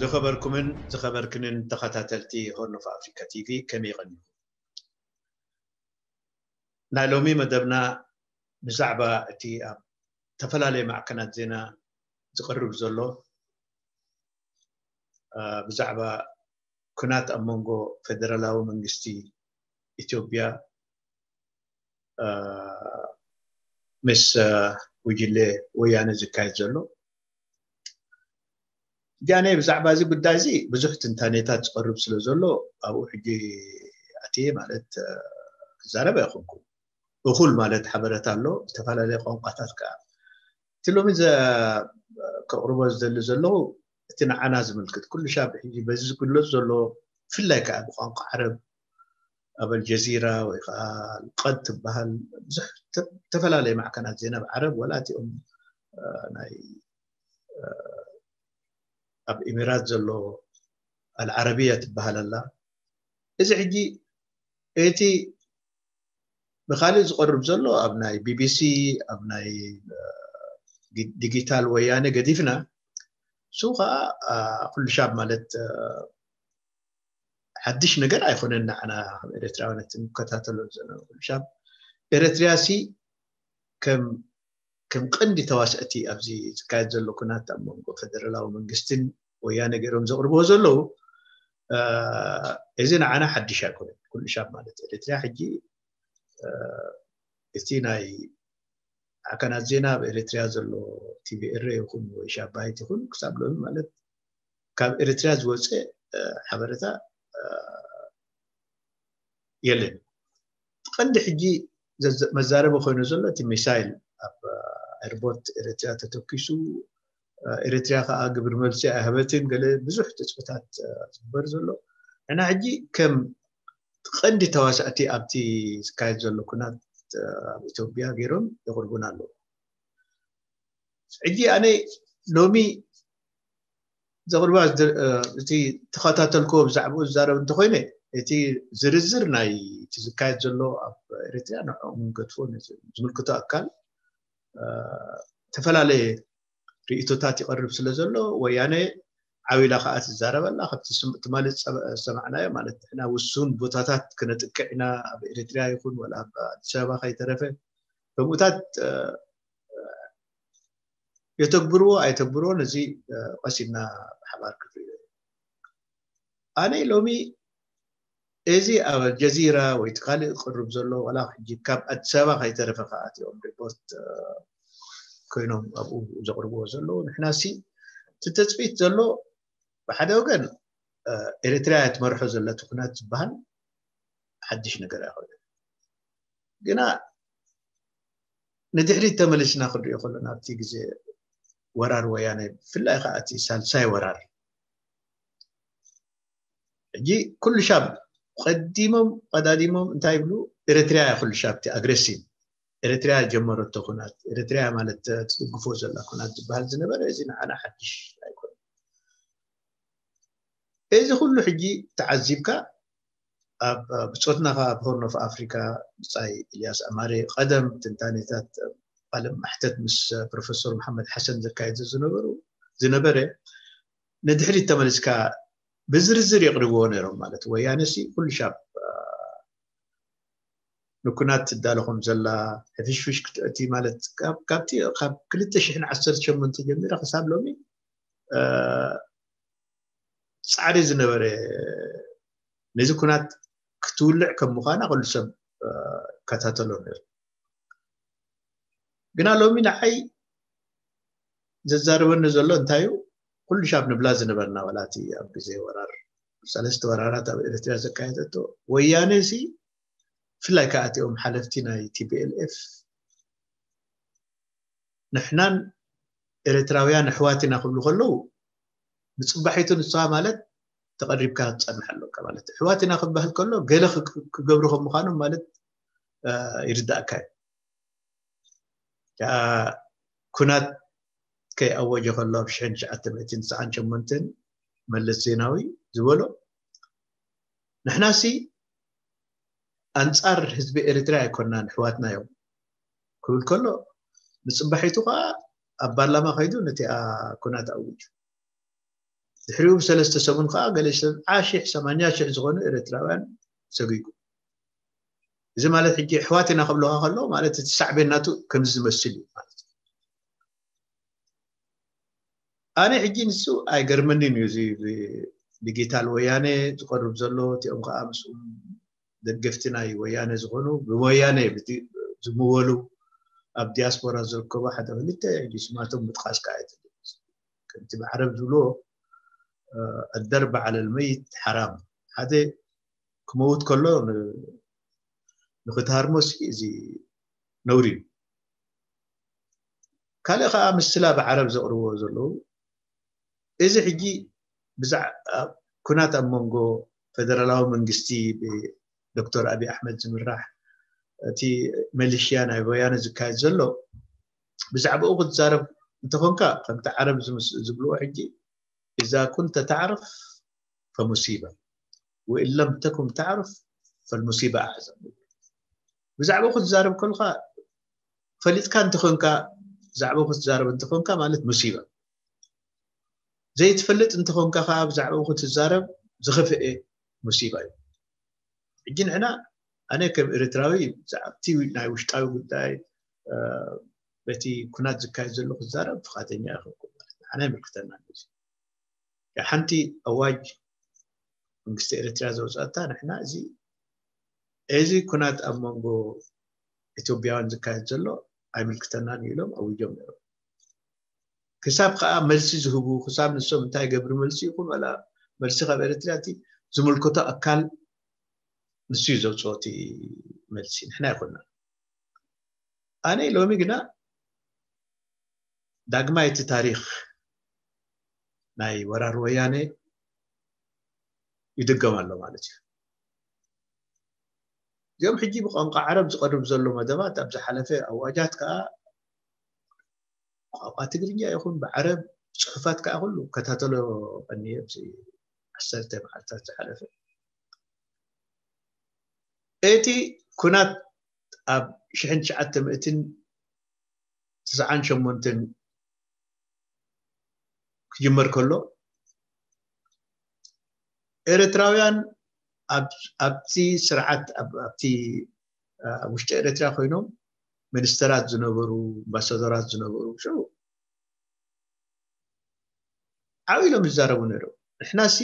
ዝኸበርኩምን ዝኸበርክንን ተኸታተልቲ ሆርን ኦፍ ኣፍሪካ ቲቪ፣ ከመይ ቀኒኹም? ናይ ሎሚ መደብና ብዛዕባ እቲ ኣብ ዝተፈላለዩ ማዕከናት ዜና ዝቐርብ ዘሎ ብዛዕባ ኩናት ኣብ መንጎ ፌደራላዊ መንግስቲ ኢትዮጵያ ምስ ጉጅለ ወያነ ዝካየድ ዘሎ። ጃነ ብዛዕባ እዚ ጉዳይ እዚ ብዙሕ ትንታኔታት ዝቐርብ ስለ ዘሎ ኣብኡ ሕጂ ኣትየ ማለት ክዛረብ ኣይኮንኩ። እኹል ማለት ሓበረታ ኣሎ፣ ዝተፈላለየ ቋንቋታት ከዓ እቲ ሎሚ ከቕርቦ ዝደሊ ዘለኹ እቲ ንዓና ዝምልክት ኩሉ ሻብ ሕጂ በዚ ዝግለጽ ዘሎ ብፍላይ ከዓ ብቋንቋ ዓረብ ኣብ ኣልጀዚራ ወይ ከዓ ቀድ ትበሃል ብዙሕ ዝተፈላለየ ማዕከናት ዜና ብዓረብ ወላ እቲኦም ናይ ኣብ ኢሚራት ዘሎ ኣልዓረብያ ትበሃል ኣላ። እዚ ሕጂ እቲ ብካሊእ ዝቐርብ ዘሎ ኣብ ናይ ቢቢሲ ኣብ ናይ ዲጂታል ወያነ ገዲፍና፣ እሱ ከዓ ኩሉ ሻብ ማለት ሓድሽ ነገር ኣይኮነን ንዓና ከም ኤርትራውያን እቲ ንከታተሎ ዘለና ኩሉ ሻብ። ኤርትርያ ሲ ከም ከም ቀንዲ ተዋሳእቲ ኣብዚ ዝካየድ ዘሎ ኩናት ኣብ መንጎ ፌደራላዊ መንግስትን ወያነ ገይሮም ዘቕርብዎ ዘለዉ እዚ ንዓና ሓድሽ ኣይኮነን። ኩሉ ሻብ ማለት ኤርትርያ ሕጂ እቲ ናይ ኣካናት ዜና ኣብ ኤርትርያ ዘሎ ቲቪኤረ ይኹን ወይ ሻባይት ይኹን ክሳብ ሎሚ ማለት ካብ ኤርትርያ ዝወፀ ሓበረታ የለን። ቀንዲ ሕጂ መዛረቢ ኮይኑ ዘሎ እቲ ሚሳይል ኣብ ኤርፖርት ኤርትርያ ተተኪሱ፣ ኤርትርያ ከዓ ግብር መልሲ ኣይሃበትን፣ ገለ ብዙሕ ትፅብታት ዝግበር ዘሎ። ንሕና ሕጂ ከም ቀንዲ ተዋሳእቲ ኣብቲ ዝካየድ ዘሎ ኩናት ኣብ ኢትዮጵያ ገይሮም የቕርቡና ኣለዉ። ሕጂ ኣነ ሎሚ ዘቕርባ እቲ ተኸታተልክዎ ብዛዕባኡ ዝዛረብ እንተኮይነ እቲ ዝርዝር ናይ እቲ ዝካየድ ዘሎ ኣብ ኤርትርያ ንዕኦም ንገድፎ ዝምልክቶ ኣካል ዝተፈላለየ ርእቶታት ይቐርብ ስለ ዘሎ ወያነ ዓው ኢላ ከዓ ትዛረበላ ካብቲ ትማሊ ዝሰማዕናዮ ማለት ንሕና ውሱን ቦታታት ክነጥቅዕ ኢና ኣብ ኤርትርያ ይኹን ወላ ኣብ ኣዲስ ኣበባ ከይተረፈ ከምኡታት የተግብርዎ ኣይተግብርዎ ነዚ ቀሲና ብሓባር ክትሪኦ። ኣነ ሎሚ እዚ ኣብ ኣልጀዚራ ወይ እቲ ካልእ ቅርብ ዘሎ ዋላ ሕጂ ካብ ኣዲስ ኣበባ ከይተረፈ ከኣትዮም ሪፖርት ኮይኖም ኣብኡ ዘቕርብዎ ዘለዉ ንሕና ሲ እቲ ተፅቢት ዘሎ ብሓደ ወገን ኤርትርያ ትመርሖ ዘለቲ ኩናት ዝበሃል ሓድሽ ነገር ኣይኮነ ግና ንድሕሪት ተመሊስና ክንሪኦ ከሎና ኣብቲ ግዜ ወራር ወያነ ብፍላይ ከዓ እቲ ሳልሳይ ወራር ሕጂ ኩሉ ሻብ ቀዲሞም ቀዳዲሞም እንታይ ይብሉ? ኤርትርያ ኩሉ ሻብ እቲ ኣግሬሲቭ ኤርትርያ ጀመረቶ ኩናት ኤርትርያ ማለት ትድግፎ ዘላ ኩናት ዝበሃል ዝነበረ እዚ ንዓና ሓድሽ ኣይኮነ። እዚ ኩሉ ሕጂ ተዓዚብካ ኣብ ብፆትና ከዓ ኣብ ሆርን ኦፍ ኣፍሪካ ብፃይ ኢልያስ ኣማረ ቀደም ትንታኔታት ቃለ ማሕተት ምስ ፕሮፌሰር መሓመድ ሓሰን ዘካየዱ ዝነበሩ ዝነበረ ንድሕሪት ተመሊስካ ብዝርዝር የቕርብዎ ነይሮም ማለት ወያነ ሲ ኩሉ ሻብ ንኩናት ትዳለኹም ዘላ ሕፍሽፍሽ ክትእቲ ማለት ካብቲ ካብ ክልተ ሽሕን ዓሰርተ ሸሞንተ ጀሚረ ክሳብ ሎሚ ፃዕሪ ዝነበረ ነዚ ኩናት ክትውልዕ ከም ምዃና ኩሉ ሰብ ከታተሎ ነይሩ። ግና ሎሚ ንዓይ ዘዛርበኒ ዘሎ እንታይ እዩ? ኩሉ ሻብ ንብላ ዝነበርና ዋላ እቲ ኣብ ግዜ ወራር ሰለስተ ወራራት ኣብ ኤርትራ ዘካየደቶ ወያነ ሲ ብፍላይ ከዓ እቲኦም ሓለፍቲ ናይ ቲፒኤልኤፍ ንሕናን ኤርትራውያን ኣሕዋት ኢና ክብሉ ከለዉ ብፅባሒቱ ንስኻ ማለት ተቐሪብካ ትፀንሕ ኣለካ ማለት ኣሕዋት ኢና ክበሃል ከሎ ገለ ክገብሩ ከም ምዃኖም ማለት ይርዳእካ እዩ። ኩናት ከይኣወጀ ከሎ ኣብ ሽሕን ትሽዓተ ሚእትን ትስዓን ሸሞንተን መለስ ዜናዊ ዝበሎ ንሕናሲ ኣንፃር ህዝቢ ኤርትራ ኣይኮናን ኣሕዋትና እዮም ክብል ከሎ ንፅባሒቱ ከዓ ኣብ ፓርላማ ከይዱ ነቲኣ ኩናት ኣውጁ። ድሕሪኡ ብሰለስተ ሰሙን ከዓ ገለ ሰብዓ ሽሕ ሰማንያ ሽሕ ዝኾኑ ኤርትራውያን ሰጒጉ። እዚ ማለት ሕጂ ኣሕዋት ኢና ክብለካ ከሎ ማለት እቲ ሳዕቤን ናቱ ከምዚ ዝመስል እዩ ማለት እዩ። ኣነ ሕጂ ንሱ ኣይገርመንን እዩ። እዚ ዲጂታል ወያነ ዝቀርብ ዘሎ እቲኦም ከዓ ምስኡ ደገፍቲ ናይ ወያነ ዝኾኑ ብወያነ ዝምወሉ ኣብ ዲያስፖራ ዝርከቡ ሓደ ክልተ ሕጂ ስማቶም ምጥቃስ ከዓ የድሊ። ከምቲ ብዓረብ ዝብልዎ ኣደርብ ዓለል መይት ሓራም። ሓደ ክመውት ከሎ ንክትሃርሞ እዚ ነውሪ እዩ። ካልእ ከዓ ምስላ ብዓረብ ዘቕርብዎ ዘለዉ እዚ ሕጂ ብዛዕ ኩናት ኣብ መንጎ ፈደራላዊ መንግስቲ ብዶክተር ኣብይ ኣሕመድ ዝምራሕ እቲ መሊሽያ ናይ ወያነ ዝካየድ ዘሎ ብዛዕባኡ ክትዛረብ እንተኾንካ ከምቲ ዓረብ ዝብልዎ ሕጂ إذا كنت تعرف فمصيبة وإن لم تكن تعرف فالمصيبة أعظم. ብዛዕባኡ ክትዛረብ ከልካ ፈሊጥካ እንተኾንካ ብዛዕባኡ ክትዛረብ እንተኾንካ ማለት ሙሲባ ዘይትፈልጥ እንተኾንካ ከዓ ብዛዕባኡ ክትዛረብ ዝኸፍአ ሙሲባ እዩ። ሕጂ ንሕና ኣነ ከም ኤርትራዊ ብዛዕባቲ ናይ ውሽጣዊ ጉዳይ በቲ ኩናት ዝካየድ ዘሎ ክዛረብ ፍቓደኛ ኣይኮንኩን ማለት ንዓና ይምልክተና እዚ ሓንቲ ኣዋጅ መንግስቲ ኤርትራ ዘውፅኣታ ንሕና እዚ እዚ ኩናት ኣብ መንጎ ኢትዮጵያውያን ዝካየድ ዘሎ ኣይምልክተናን ኢሎም ኣዊጆም ነይሮም። ክሳብ ከዓ መልሲ ዝህቡ ክሳብ ንሶም እንታይ ገብሪ መልሲ ይኹን ዋላ መልሲ ካብ ኤርትራ እቲ ዝምልከቶ ኣካል ንሱ እዩ ዘውፅኦ እቲ መልሲ ንሕና ይኹንና። ኣነ ሎሚ ግና ዳግማይ እቲ ታሪኽ ናይ ወራር ወያነ ይድገም ኣሎ ማለት እዩ። እዚኦም ሕጂ ብቋንቋ ዓረብ ዝቐርብ ዘሎ መደባት ኣብ ዝሓለፈ ኣዋጃት ከዓ ቋንቋ ትግርኛ ይኹን ብዓረብ ፅሑፋት ከዓ ኩሉ ከታተሎ ቀኒየ ኣብዚ ዓሰርተ መዓልታት ዝሓለፈ እቲ ኩናት ኣብ ሽሕን ትሽዓተ ሚእትን ትስዓን ሸሞንተን ክጅመር ከሎ ኤርትራውያን ኣብቲ ስርዓት ኣብቲ ኣብ ውሽጢ ኤርትራ ኮይኖም ሚኒስተራት ዝነበሩ ኣምባሳደራት ዝነበሩ ሽዑ ዓው ኢሎም ይዛረቡ ነይሮም። ንሕናሲ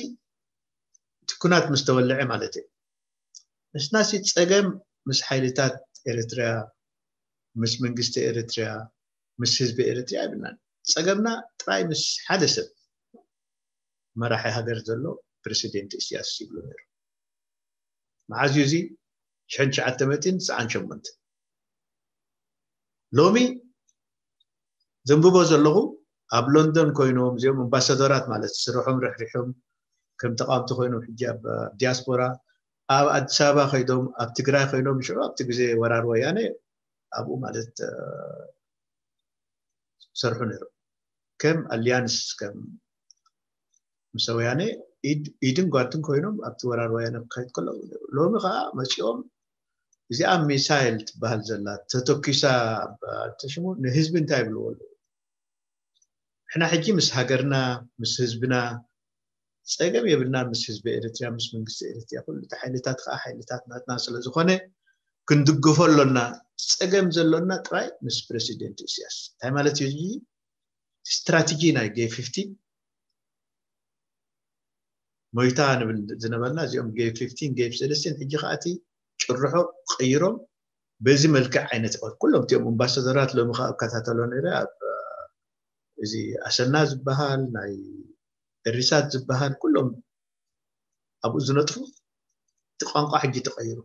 እቲ ኩናት ምስ ተወልዐ ማለት እዩ። ንሕናሲ ፀገም ምስ ሓይልታት ኤርትራ፣ ምስ መንግስቲ ኤርትራ፣ ምስ ህዝቢ ኤርትራ የብልናን። ፀገምና ጥራይ ምስ ሓደ ሰብ መራሒ ሃገር ዘሎ ፕረሲደንት ኢሳያስ ይብሉ ነይሮም። መዓዝ እዩ እዚ? ሽሕን ትሽዓተ ሚእትን ትስዓን ሸሞንተን። ሎሚ ዘንብቦ ዘለኹ ኣብ ሎንዶን ኮይኖም እዚኦም ኣምባሳደራት ማለት ስርሖም ርሕሪሖም ከም ተቃወምቲ ኮይኖም ሕጂ ኣብ ዲያስፖራ ኣብ ኣዲስ ኣበባ ከይዶም ኣብ ትግራይ ኮይኖም ሽዑ ኣብቲ ግዜ ወራር ወያነ ኣብኡ ማለት ዝሰርሑ ነይሮም ከም ኣሊያንስ ከም ምስ ወያነ ኢድን ጓንትን ኮይኖም ኣብቲ ወራር ወያነ ክካየድ ከሎ ሎሚ ከዓ መፂኦም እዚኣ ሚሳይል ትበሃል ዘላ ተተኪሳ ተሽሙ ንህዝቢ እንታይ ይብልዎ ኣለዉ? ንሕና ሕጂ ምስ ሃገርና ምስ ህዝብና ፀገም የብልና ምስ ህዝቢ ኤርትራ ምስ መንግስቲ ኤርትራ ኩሉ እቲ ሓይልታት ከዓ ሓይልታት ናትና ስለዝኾነ ክንድግፎ ኣሎና። ፀገም ዘሎና ጥራይ ምስ ፕረሲደንት ኢሳያስ እንታይ ማለት እዩ? ስትራቴጂ ናይ ጌ ፊፍቲን ሞይታ ንብል ዝነበርና እዚኦም ጌ ፊፍቲን ጌ ሰለስቲን ሕጂ ከዓ እቲ ጭርሖ ቀይሮም በዚ መልክዕ ዓይነት ይቐርቡ። ኩሎም እቲኦም ኣምባሳደራት ሎሚ ከዓ እከታተሎ ነይረ ኣብ እዚ ኣሰና ዝበሃል ናይ እሪሳት ዝበሃል ኩሎም ኣብኡ ዝነጥፉ እቲ ቋንቋ ሕጂ ተቐይሩ።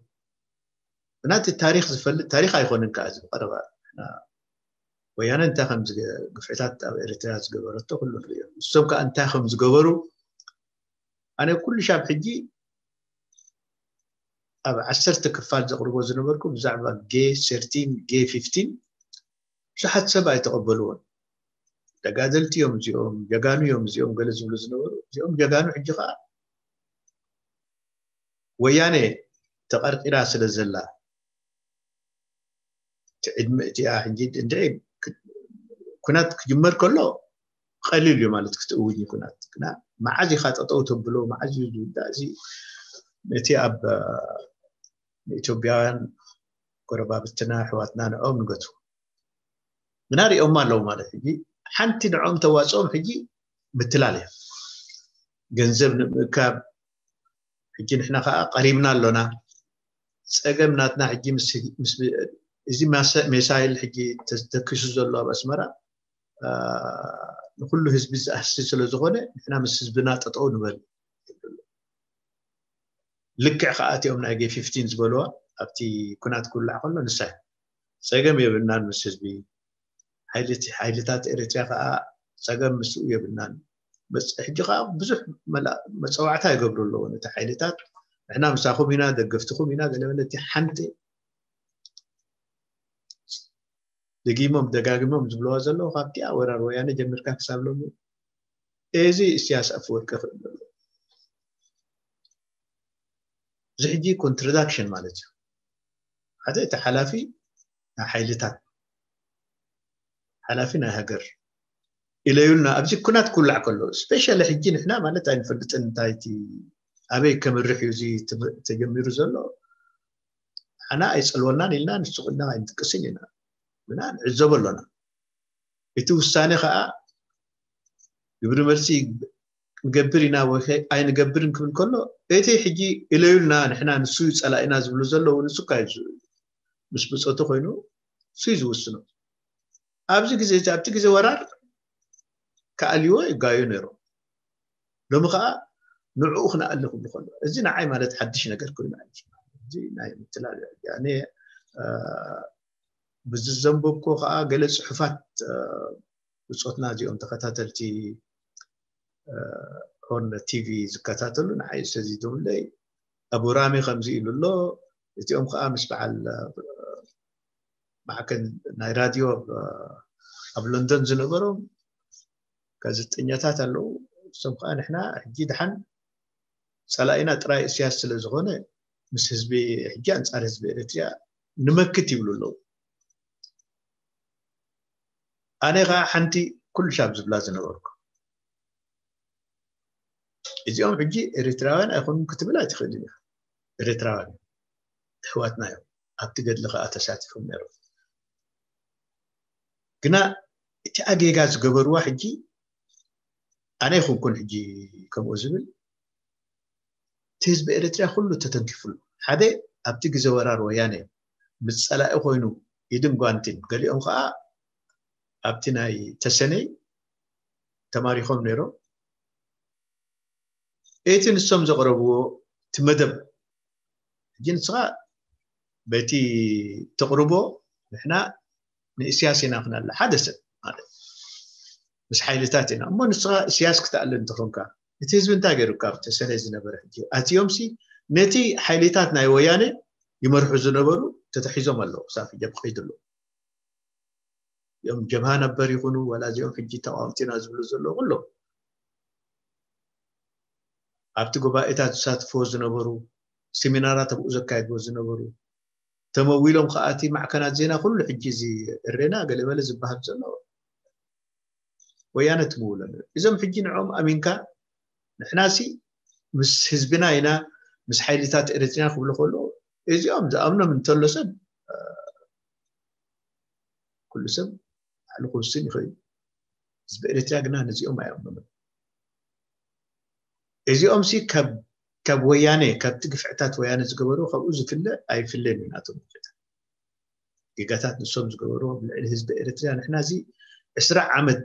እና እቲ ታሪኽ ዝፈልጥ ታሪኽ ኣይኮነን ከዓ እዚ ብቐረባ ወያነ እንታይ ከም ግፍዕታት ኣብ ኤርትራ ዝገበረቶ ኩሉ ንሪኦ። ንሶም ከዓ እንታይ ከም ዝገበሩ ኣነ ኩሉ ሻብ ሕጂ ኣብ ዓሰርተ ክፋል ዘቕርቦ ዝነበርኩ ብዛዕባ ጌ ሰርቲን ጌ ፊፍቲን ብዙሓት ሰብ ኣይተቐበልዎን። ተጋደልቲ እዮም እዚኦም፣ ጀጋኑ እዮም እዚኦም ገለ ዝብሉ ዝነበሩ እዚኦም ጀጋኑ ሕጂ ከዓ ወያነ ተቐርቂራ ስለ ዘላ እቲ ዕድመ እቲኣ ሕጂ እንድዒ ኩናት ክጅመር ከሎ ቀሊል እዩ ማለት ክትእውጅ ኩናት። ግና መዓዝ ኢኻ ጠጠው ተብሎ፣ መዓዝ እዩ ዝውዳእ? እዚ ነቲ ኣብ ንኢትዮጵያውያን ጎረባብትና ኣሕዋትና ንዕኦም ንገቱ። ግና ሪኦም ኣለዉ ማለት ሕጂ ሓንቲ ንዕኦም ተዋፅኦም ሕጂ ምትላል እያ። ገንዘብ ንምእካብ ሕጂ ንሕና ከዓ ቀሪብና ኣሎና። ፀገም ናትና ሕጂ ምስ እዚ ሜሳይል ሕጂ ተተኪሱ ዘሎ ኣብ ኣስመራ ንኩሉ ህዝቢ ዝኣስር ስለ ዝኾነ ንሕና ምስ ህዝብና ጠጠው ንበል። ልክዕ ከዓ እቲኦም ናይ ጌ ፊፍቲን ዝበልዋ ኣብቲ ኩናት ክውላዕ ከሎ ንሳ ፀገም የብልናን ምስ ህዝቢ ሓይልታት ኤርትራ ከዓ ፀገም ምስኡ የብልናን። ሕጂ ከዓ ብዙሕ መፀዋዕታ ይገብሩ ኣለዎ ነቲ ሓይልታት። ንሕና ምሳኹም ኢና፣ ደገፍትኹም ኢና፣ ገለመለ እቲ ሓንቲ ደጊሞም ደጋጊሞም ዝብለዋ ዘለዉ ካብቲኣ ወራር ወያነ ጀሚርካ ክሳብ ሎሚ እዚ እስያስ ኣፈወርቂ ክእል ዘሎ። እዚ ሕጂ ኮንትራዳክሽን ማለት እዩ። ሓደ እቲ ሓላፊ ናይ ሓይልታት ሓላፊ ናይ ሃገር ኢለዩልና ኣብዚ ኩናት ክውላዕ ከሎ ስፔሻሊ ሕጂ ንሕና ማለት ኣይንፈልጥን እንታይ እቲ ኣበይ ከምርሕ እዩ እዚ ተጀሚሩ ዘሎ። ሓና ኣይፀልወናን ኢልና ንሱ ቅድና ኣይንጥቅስን ኢና ግና ንዕዘቦ ኣሎና። እቲ ውሳኔ ከዓ ግብሪ መልሲ ንገብር ኢና ወይ ኣይንገብርን ክብል ከሎ እቲ ሕጂ ኢለዩልና ንሕና ንሱ ጸላኢና ዝብሉ ዘለዉ ንሱ ካ እዩ ምስ ብፆቱ ኮይኑ ንሱ እዩ ዝውስኖ። ኣብዚ ግዜ ኣብቲ ግዜ ወራር ክኣልይዎ ይጋዩ ነይሮም። ሎሚ ከዓ ንዕኡ ክነኣሊ ክብሉ ከሎ እዚ ንዓይ ማለት ሓድሽ ነገር ኮይኑ እዚ ናይ ምትላል ኣነ ብዝዘንበብኮ ከዓ ገለ ፅሑፋት ብፆትና እዚኦም ተኸታተልቲ ሆርን ቲቪ ዝከታተሉ ንዓይ ሰዚዶምለይ ኣቡ ራሚ ከምዚ ኢሉ ኣሎ። እዚኦም ከዓ ምስ በዓል ማዕከን ናይ ራድዮ ኣብ ሎንዶን ዝነበሮም ጋዜጠኛታት ኣለዉ። እሶም ከዓ ንሕና ሕጂ ድሓን ፀላኢና ጥራይ እስያስ ስለ ዝኾነ ምስ ህዝቢ ሕጂ ኣንፃር ህዝቢ ኤርትሪያ ንመክት ይብሉ ኣለዉ። ኣነ ከዓ ሓንቲ ኩሉ ሻብ ዝብላ ዝነበርኩ እዚኦም ሕጂ ኤርትራውያን ኣይኮኑን ክትብል ኣይትኽእልን ኢኻ። ኤርትራውያን ኣሕዋትና እዮም። ኣብቲ ገድሊ ከዓ ተሳቲፎም ነይሮም። ግና እቲ ኣጌጋ ዝገበርዋ ሕጂ ኣነ ይኹንኩን ሕጂ ከምኡ ዝብል እቲ ህዝቢ ኤርትራ ኩሉ ተተንኪፉሉ ሓደ ኣብቲ ግዜ ወራር ወያነ ምስ ፀላኢ ኮይኑ ኢድን ጓንቲን ገሊኦም ከዓ ኣብቲ ናይ ተሰነይ ተማሪኾም ነይሮም። እቲ ንሶም ዘቕረብዎ እቲ መደብ ሕጂ ንስኻ በቲ ተቕርቦ ንሕና ንእስያስ ኢና ክነለ ሓደ ሰብ ማለት ምስ ሓይልታት ኢና እሞ ንስኻ እስያስ ክትኣለ እንተኾንካ እቲ ህዝቢ እንታይ ገይሩካ ኣብቲ ሰለ ዝነበረ ሕጂ ኣትዮም ሲ ነቲ ሓይልታት ናይ ወያነ ይመርሑ ዝነበሩ ተተሒዞም ኣለዉ ክሳብ ሕጂ ኣብ ቀይዲ ኣለዉ እዮም ጀብሃ ነበር ይኹኑ ወላ እዚኦም ሕጂ ተቃወምቲ ኢና ዝብሉ ዘለዉ ኩሎም ኣብቲ ጉባኤታት ዝሳትፍዎ ዝነበሩ ሴሚናራት ኣብኡ ዘካየድዎ ዝነበሩ ተመዊሎም ከዓ እቲ ማዕከናት ዜና ኩሉ ሕጂ እዚ እሬና ገለበለ ዝበሃል ዘሎ ወያነ ትምውሎ እዞም ሕጂ ንዕኦም ኣሚንካ ንሕናሲ ምስ ህዝብና ኢና ምስ ሓይልታት ኤርትሪና ክብሉ ከሎ እዚኦም ዝኣምኖም እንተሎ ሰብ ኩሉ ሰብ ባዕሉ ክውስን ይኽእል ህዝቢ ኤርትሪያ ግና ነዚኦም ኣየምኖምን እዚኦም ሲ ካብ ወያነ ካብቲ ግፍዕታት ወያነ ዝገበሩ ካብኡ ዝፍለ ኣይፍለን እዩ ናቶም ግፍዕታት ጌጋታት ንሶም ዝገበሩ ልዕሊ ህዝቢ ኤርትርያ ንሕና እዚ ዕስራ ዓመት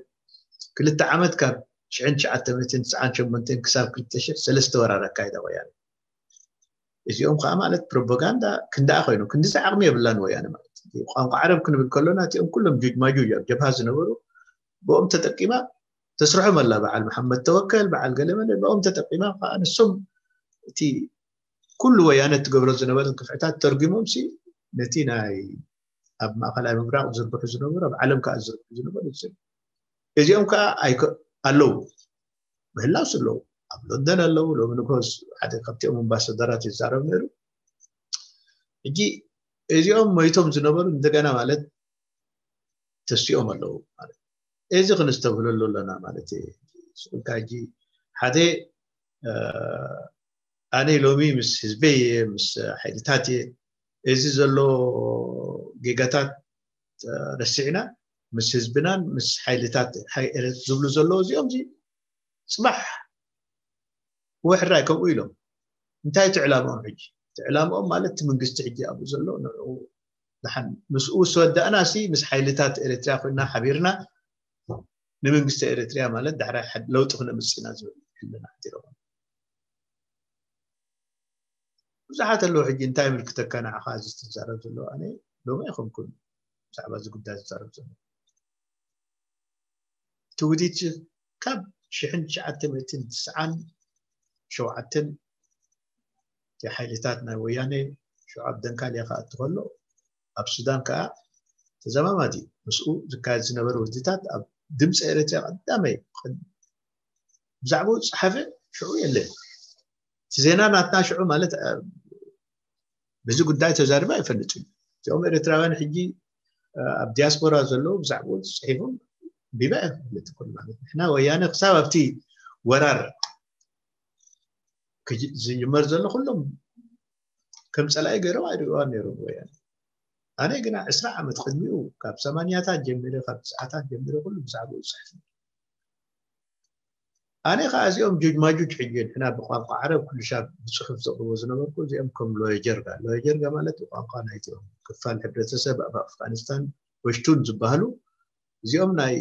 ክልተ ዓመት ካብ ሽሕን ትሽዓተ መእትን ትስዓን ሸሞንተን ክሳብ ክልተ ሽሕ ሰለስተ ወራር ኣካይዳ ወያነ እዚኦም ከዓ ማለት ፕሮፓጋንዳ ክንዳኣ ኮይኑ ክንዲዚ ዓቕሚ የብላን ወያነ ማለት ቋንቋ ዓረብ ክንብል ከሎና እቲኦም ኩሎም ጁጅ ማጁጅ ኣብ ጀብሃ ዝነበሩ ብኦም ተጠቂማ ተስርሖም ኣላ በዓል መሓመድ ተወከል በዓል ገለመለ ብኦም ተጠቂማ ከዓ ንሶም እቲ ኩሉ ወያነ ትገብሮ ዝነበረት ግፍዕታት ተርጉሞም ሲ ነቲ ናይ ኣብ ማእኸላይ ምብራቕ ዝርብሑ ዝነበሩ ኣብ ዓለም ከዓ ዝርብሑ ዝነበሩ እዚኦም ከዓ ኣለዉ ምህላውስ ኣለዉ ኣብ ሎንደን ኣለዉ ሎሚ ንግሆ ሓደ ካብቲኦም ኣምባሳደራት ይዛረብ ነይሩ ሕጂ እዚኦም ሞይቶም ዝነበሩ እንደገና ማለት ተሲኦም ኣለዉ ማለት እዚ ክንስተብህለሉ ኣለና ማለት እዩ። ስቕልካ ሕጂ ሓደ ኣነ ሎሚ ምስ ህዝበይ እየ፣ ምስ ሓይልታት እየ፣ እዚ ዘሎ ጌጋታት ረሲዕና ምስ ህዝብናን ምስ ሓይልታት ዝብሉ ዘለዉ እዚኦም ጽባሕ ወሕራይ ከምኡ ኢሎም። እንታይ ትዕላምኦም ሕጂ? ትዕላምኦም ማለት እቲ መንግስቲ ሕጂ ኣብኡ ዘሎ ንዕኡ ደሓን ምስኡ ዝወዳእና ሲ ምስ ሓይልታት ኤርትራ ኮይና ሓቢርና ንመንግስቲ ኤርትራ ማለት ዳሕራይ ለውጢ ክነምፅእ ኢና ዝብል ሕልና ሓዲሮም። ብዙሓት ኣለዉ ሕጂ እንታይ ምልክተካ ንዓኻ እዚ ትዛረብ ዘሎ? ኣነ ሎሚ ኣይኮንኩን ብዛዕባ እዚ ጉዳይ ዝዛረብ ዘሎ። እቲ ውዲት ካብ ሽሕን ትሽዓተ ሚእትን ትስዓን ሸውዓተን እቲ ሓይልታት ናይ ወያነ ሽዑ ኣብ ደንካልያ ክኣቱ ከሎ ኣብ ሱዳን ከዓ ተዘማማዲ ምስኡ ዝካየድ ዝነበረ ውዲታት ኣብ ድምፂ ኤርትራ ቀዳመይ ብዛዕባኡ ዝፀሓፈ ሽዑ የለን። እቲ ዜና ናትና ሽዑ ማለት በዚ ጉዳይ ተዛሪበ ኣይፈልጥን። እዚኦም ኤርትራውያን ሕጂ ኣብ ዲያስፖራ ዘለዉ ብዛዕባኡ ዝፅሒፎም ቢባ ይፈልጥ ኩሉ ማለት ንሕና ወያነ ክሳብ ኣብቲ ወራር ዝጅመር ዘሎ ኩሎም ከም ፀላኢ ገይሮም ኣይርእዋን ነይሮም ወያነ። ኣነ ግና ዕስራ ዓመት ቅድሚኡ ካብ ሰማንያታት ጀሚረ ካብ ትስዓታት ጀሚረ ኩሉ ብዛዕባኡ ዝፅሕፍ ኣነ ከዓ እዚኦም ጁጅ ማጁጅ ሕጂ ንሕና ብቋንቋ ዓረብ ኩሉ ሻብ ብፅሑፍ ዘቕርቦ ዝነበርኩ እዚኦም ከም ሎየ ጀርጋ ሎየ ጀርጋ ማለት ብቋንቋ ናይቲኦም ክፋል ሕብረተሰብ ኣብ ኣፍጋኒስታን ወሽቱን ዝበሃሉ እዚኦም ናይ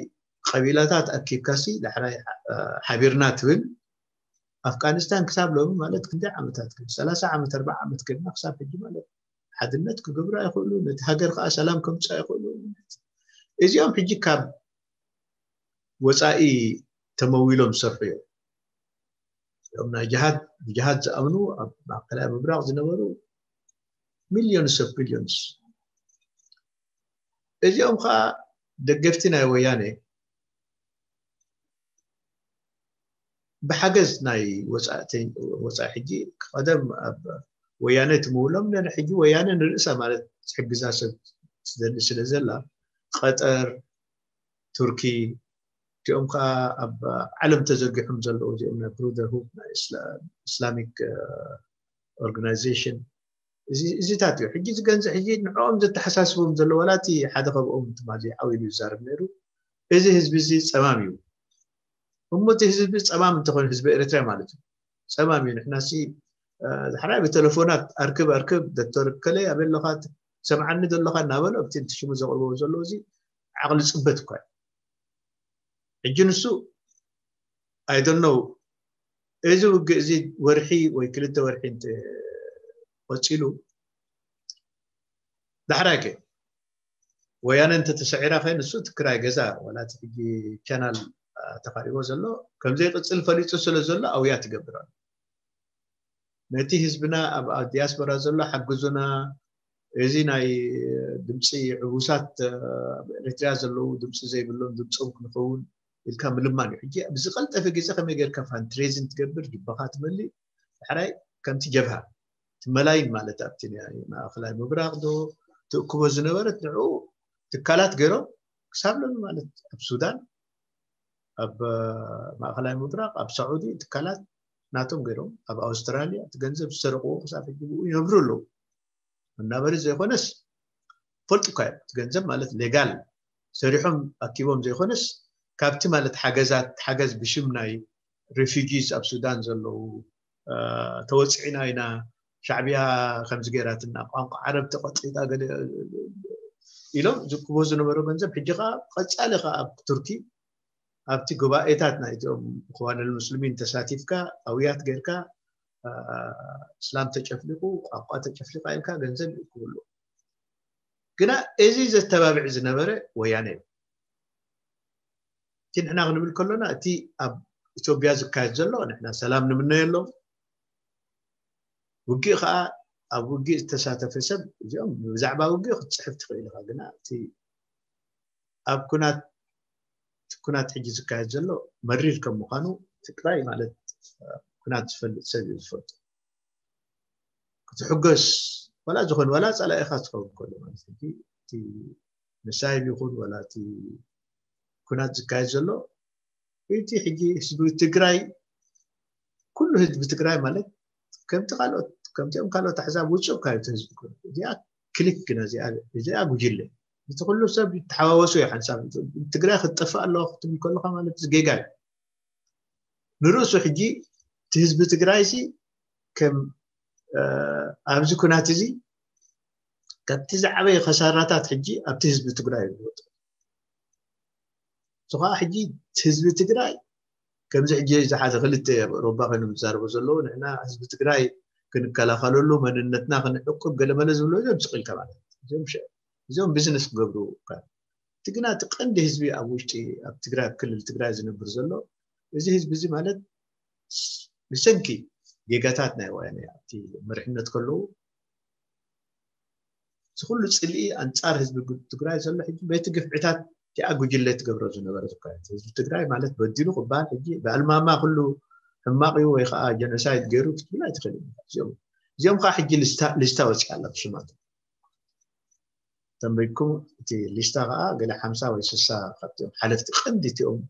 ቀቢላታት ኣኪብካሲ ዳሕራይ ሓቢርና ትብል ኣፍጋኒስታን ክሳብ ሎሚ ማለት ክንደይ ዓመታት ግን ሰላሳ ዓመት ኣርባዓ ዓመት ገድና ክሳብ ሕጂ ማለት ሓድነት ክገብሩ ኣይኽእሉ ነቲ ሃገር ከዓ ሰላም ከምፅእ ኣይኽእሉ እዚኦም ሕጂ ካብ ወፃኢ ተመዊሎም ዝሰርሑ እዮም እም ናይ ጅሃድ ብጅሃድ ዝኣምኑ ኣብ ማእከላይ ምብራቕ ዝነበሩ millions of billions እዚኦም ከዓ ደገፍቲ ናይ ወያነ ብሓገዝ ናይ ወፃኢ ሕጂ ቀደም ኣብ ወያነ ትምውሎም ነን ሕጂ ወያነ ንርእሳ ማለት ዝሕግዛ ሰብ ትደሊ ስለ ዘላ ቀጠር ቱርኪ እቲኦም ከዓ ኣብ ዓለም ተዘርጊሖም ዘለዉ እዚኦም ናይ ብሩደርሁድ ናይ ኢስላሚክ ኦርጋናይዜሽን እዚታት እዩ ሕጂ ዝገንዘ ሕጂ ንዕኦም ዘተሓሳስቦም ዘሎ ዋላ እቲ ሓደ ካብኦም ትማሊ ዓው ኢሉ ይዛረብ ነይሩ እዚ ህዝቢ እዚ ፀማም እዩ እሞ እቲ ህዝቢ ፀማም እንተኾነ ህዝቢ ኤርትራ ማለት እዩ ፀማም እዩ ንሕና ሲ ዝሓራይ ብቴሌፎናት ኣርክብ ኣርክብ ዶክተር ከለይ ኣበይ ኣለኻ ሰምዓኒ ዘለኻ እናበለ ኣብቲ ሽሙ ዘቕርቦ ዘሎ እዚ ዓቕሊ ፅበት እኳ ሕጂ ንሱ ኣይደነው እዚ ውግእ እዚ ወርሒ ወይ ክልተ ወርሒ ቀፂሉ ዳሕራይ ከ ወያነ እንተተሰዒራ ከ ንሱ እቲ ክራይ ገዛ ዋላ እቲ ሕጂ ቻናል ተኻሪቦ ዘሎ ከምዘይቅፅል ፈሊጡ ስለ ዘሎ ኣውያ ትገብር ኣሎ ነቲ ህዝብና ኣብ ዲያስፖራ ዘሎ ሓግዙና እዚ ናይ ድምፂ ዕቡሳት ኣብ ኤርትራ ዘለዉ ድምፂ ዘይብሎም ድምፆም ክንኸውን ኢልካ ምልማን እዩ ሕጂ ብዝቀልጠፈ ግዜ ከመይ ጌርካ ፋንትሬዝን ትገብር ጅባኻ ትመልእ ዳሕራይ ከምቲ ጀብሃ ትመላይን ማለት ኣብቲ ማእኸላይ ምብራቕ ዶ ትእክቦ ዝነበረት ንዕኡ ትካላት ገይሮም ክሳብ ሎሚ ማለት ኣብ ሱዳን ኣብ ማእኸላይ ምብራቕ ኣብ ሳዑዲ ትካላት ናቶም ገይሮም ኣብ ኣውስትራልያ እቲ ገንዘብ ዝሰረቅዎ ክሳብ ሕጂ ብኡ ይነብሩ ኣለዉ መናበሪ ዘይኮነስ ፈልጡ እኳ እዮም እቲ ገንዘብ ማለት ሌጋል ሰሪሖም ኣኪቦም ዘይኮነስ ካብቲ ማለት ሓገዛት ሓገዝ ብሽም ናይ ሬፊጂስ ኣብ ሱዳን ዘለዉ ተወፅዒና ኢና ሻዕብያ ከምዚ ገይራትና ቋንቋ ዓረብ ተቐጢጣ ገለ ኢሎም ዝክቦ ዝነበሩ ገንዘብ ሕጂ ከዓ ቀፃሊ ከዓ ኣብ ቱርኪ ኣብቲ ጉባኤታት ናይቶም እኽዋን ልሙስሊሚን ተሳቲፍካ ኣውያት ጌርካ እስላም ተጨፍሊቁ ቋንቋ ተጨፍሊቃ ኢልካ ገንዘብ ይእክብሉ ግና እዚ ዘተባብዕ ዝነበረ ወያነ እዩ እቲ ንሕና ክንብል ከሎና እቲ ኣብ ኢትዮጵያ ዝካየድ ዘሎ ንሕና ሰላም ንምነየሎም ውግእ ከዓ ኣብ ውግእ ዝተሳተፈ ሰብ እዚኦም ብዛዕባ ውግእ ክትፅሕፍ ትኽእል ኢኻ ግና እቲ ኣብ ኩናት እቲ ኩናት ሕጂ ዝካየድ ዘሎ መሪር ከም ምዃኑ ትግራይ ማለት ኩናት ዝፈልጥ ሰብ እዩ ዝፈልጡ ክትሕገስ ዋላ ዝኾን ዋላ ፀላኢኻ ዝኸውን ከሎ ማለት ሕጂ እቲ ምሳይል ይኹን ዋላ እቲ ኩናት ዝካየድ ዘሎ፣ እቲ ሕጂ ህዝቢ ትግራይ፣ ኩሉ ህዝቢ ትግራይ ማለት ከምቲ ካልኦት ከምቲኦም ካልኦት ኣሕዛብ ውፁእ ካዩ ህዝቢ ኩናት፣ እዚኣ ክሊክ ግና እዚኣ እዚኣ ጉጅለ፣ እቲ ኩሉ ሰብ ተሓዋወሱ እዩ ሓንሳብ። ትግራይ ክትጠፍእ ኣለዋ ክትብል ከለካ ማለት እዚ ጌጋ እዩ። ንርእሱ ሕጂ እቲ ህዝቢ ትግራይ ሲ ከም ኣብዚ ኩናት እዚ ካብቲ ዝዓበየ ከሳራታት ሕጂ ኣብቲ ህዝቢ ትግራይ እዩ ዝወፅእ። እዚ ከዓ ሕጂ ህዝቢ ትግራይ ከምዚ ሕጂ ዝሓዘ ክልተ ኣብ ኣውሮፓ ኮይኖም ዝዛረቡ ዘለዉ ንሕና ህዝቢ ትግራይ ክንከላኸለሉ መንነትና ክንዕቅብ ገለመለ ዝብሎ እዮም ስቕ ኢልካ ማለት እዩ። እዚኦም ሸ- እዚኦም ቢዝነስ ክገብሩ እኳ እቲ ግና እቲ ቀንዲ ህዝቢ ኣብ ውሽጢ ኣብ ትግራይ ኣብ ክልል ትግራይ ዝነብር ዘሎ እዚ ህዝቢ እዚ ማለት ብሰንኪ ጌጋታት ናይ ወያነ ኣብቲ መሪሕነት ከለዉ እዚ ኩሉ ፅልኢ ኣንፃር ህዝቢ ትግራይ ዘሎ ሕጂ በቲ ግፍዕታት እቲኣ ጉጅለ ትገብሮ ዝነበረት እኳ ህዝቢ ትግራይ ማለት በዲሉ ክበሃል ሕጂ ብኣልማማ ኩሉ ሕማቕ እዩ ወይ ከዓ ጀኖሳይድ ገይሩ ክትብል ኣይትኽእል እዚኦም እዚኦም ከዓ ሕጂ ልስታ ወፂኣ ኣላ ብሽማት ተንበይኩም እቲ ሊስታ ከዓ ገለ ሓምሳ ወይ ስሳ ካብቲኦም ሓለፍቲ ቀንዲ እቲኦም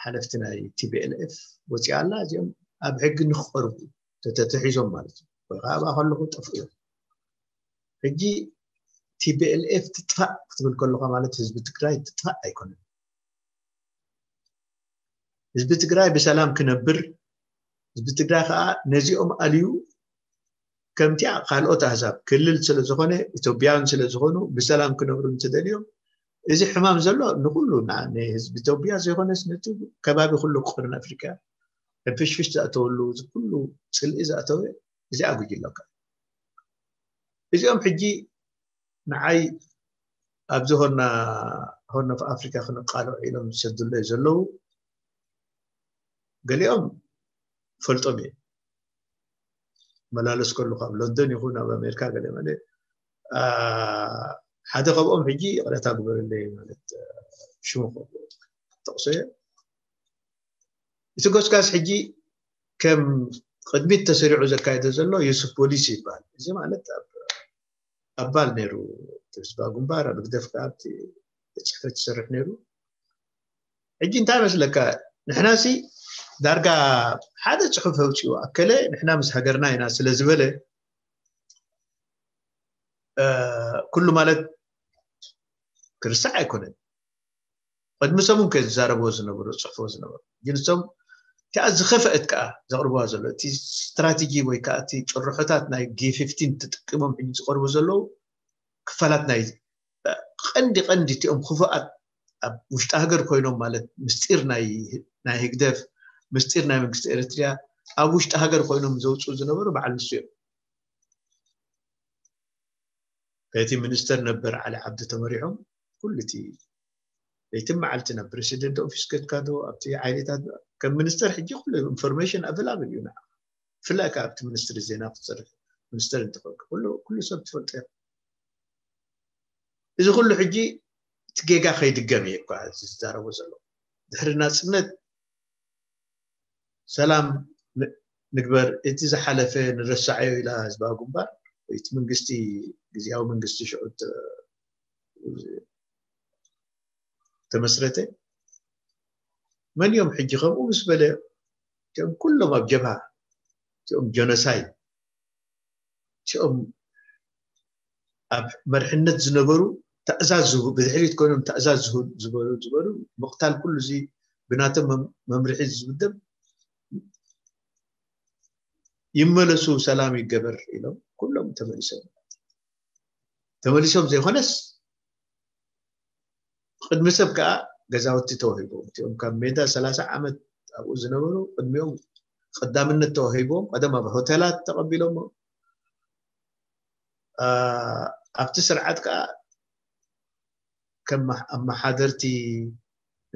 ሓለፍቲ ናይ ቲቢኤልኤፍ ወፂኣ ኣላ እዚኦም ኣብ ሕጊ ንክቀርቡ ተተተሒዞም ማለት እዩ ወይ ከዓ ኣብኣ ከለኹ ጠፍኡ እዮም ሕጂ ቲቢኤልኤፍ ትጥፋእ ክትብል ከለካ ማለት ህዝቢ ትግራይ ትጥፋእ ኣይኮነን ህዝቢ ትግራይ ብሰላም ክነብር ህዝቢ ትግራይ ከዓ ነዚኦም ኣልዩ ከምቲኣ ካልኦት ኣህዛብ ክልል ስለዝኾነ ኢትዮጵያውያን ስለዝኾኑ ብሰላም ክነብሩ እንትደልዮም እዚ ሕማም ዘሎ ንኩሉ ንህዝቢ ኢትዮጵያ ዘይኮነስ ነቲ ከባቢ ኩሉ ቀርን ኣፍሪካ ሕንፍሽፍሽ ዝኣተወሉ እዚ ኩሉ ፅልኢ ዝኣተወ እዚኣ ጉጅለካ እዚኦም ሕጂ ንዓይ ኣብዚ ሆርና ሆርን ኦፍ ኣፍሪካ ክንቃልዑ ኢሎም ዝሰዱለይ ዘለዉ ገሊኦም ፈልጦም እየ መላለስ ከሉ ካብ ሎንደን ይኹን ኣብ ኣሜሪካ ገለ መለ ሓደ ካብኦም ሕጂ ይቕረታ ግበረለይ ማለት ሽሙ ጠቕሶ እየ እቲ ጎስጋስ ሕጂ ከም ቅድሚት ተሰሪዑ ዘካየደ ዘሎ ዩሱፍ ፖሊሲ ይበሃል እዚ ማለት ኣባል ነይሩ ህዝባዊ ግንባር ኣብ ህግደፍ ከዓ ኣብቲ ጽሕፈት ይሰርሕ ነይሩ ሕጂ እንታይ መስለካ ንሕናሲ ዳርጋ ሓደ ፅሑፍ ኣውፅኡ ኣከለ ንሕና ምስ ሃገርና ኢና ስለ ዝበለ ኩሉ ማለት ክርስዕ ኣይኮነን ቅድሚ ሰሙን ከ ዝዛረብዎ ዝነበሩ ዝፅሕፍዎ ዝነበሩ ግን እቶም እቲኣ ዝኸፍአት ከዓ ዘቕርብዋ ዘሎ እቲ ስትራቴጂ ወይ ከዓ እቲ ጭርሖታት ናይ ጂ ፊፍቲን ተጠቂሞም ሕጂ ዝቐርቡ ዘለዉ ክፋላት ናይ ቀንዲ ቀንዲ እቲኦም ክፉኣት ኣብ ውሽጢ ሃገር ኮይኖም ማለት ምስጢር ናይ ህግደፍ ምስጢር ናይ መንግስቲ ኤርትርያ ኣብ ውሽጢ ሃገር ኮይኖም ዘውፅኡ ዝነበሩ በዓል ንሱ እዮም በቲ ሚኒስተር ነበር ዓሊ ዓብዲ ተመሪሖም ኩሉ እቲ ለይትን መዓልቲ ናብ ፕሬሲደንት ኦፊስ ከድካዶ ኣብቲ ዓይነታት ከም ሚኒስተር ሕጂ ኩሉ ኢንፎርሜሽን ኣቨላብል እዩ ንዓ ብፍላይ ከዓ ኣብቲ ሚኒስትሪ ዜና ክትሰርሕ ሚኒስተር እንተኮንካ ኩሉ ኩሉ ሰብ ትፈልጦ እዩ እዚ ኩሉ ሕጂ እቲ ጌጋ ከይድገም እየ እኳ ዝዛረቦ ዘሎ ድሕሪ ናፅነት ሰላም ንግበር እቲ ዝሓለፈ ንረሳዓዮ ኢላ ህዝባዊ ግንባር እቲ መንግስቲ ግዜያዊ መንግስቲ ሽዑ ተመስረተ መን እዮም ሕጂ ከምኡ ምስ በለ እቲኦም ኩሎም ኣብ ጀብሃ እቲኦም ጀኖሳይድ እቲኦም ኣብ መርሕነት ዝነበሩ ትእዛዝ ዝህቡ ብድሕሪት ኮይኖም ትእዛዝ ዝህቡ ዝበሩ ዝበሩ ምቕታል ኩሉ እዚ ብናቶም መምርሒ ዝውደብ ይመለሱ ሰላም ይገበር ኢሎም ኩሎም ተመሊሶም ተመሊሶም ዘይኮነስ ቅድሚ ሰብ ከዓ ገዛውቲ ተዋሂቦም እቲኦም ካብ ሜዳ ሰላሳ ዓመት ኣብኡ ዝነበሩ ቅድሚኦም ቀዳምነት ተዋሂቦም ቀደም ኣብ ሆቴላት ተቐቢሎሞ ኣብቲ ስርዓት ከዓ ከም ኣመሓደርቲ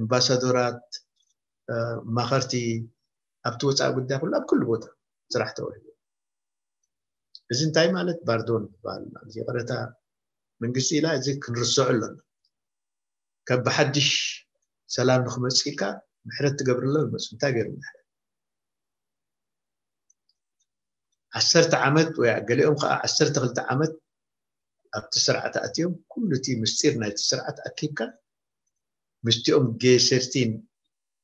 ኣምባሳዶራት ማኸርቲ ኣብቲ ወፃኢ ጉዳይ ኩሉ ኣብ ኩሉ ቦታ ስራሕ ተዋሂቡ እዚ እንታይ ማለት ባርዶን ይበሃል ማለት ይቕረታ መንግስቲ ኢላ እዚ ክንርስዑ ኣለና ካብ ብሓድሽ ሰላም ንክመፅእ ኢልካ ምሕረት ትገብርሎ ይመፁ እንታይ ገይሩ ምሕረት ዓሰርተ ዓመት ወይ ገሊኦም ከዓ ዓሰርተ ክልተ ዓመት ኣብቲ ስርዓት ኣትዮም ኩሉ እቲ ምስጢር ናይቲ ስርዓት ኣኪብካ ምስቲኦም ጌ ሰርቲን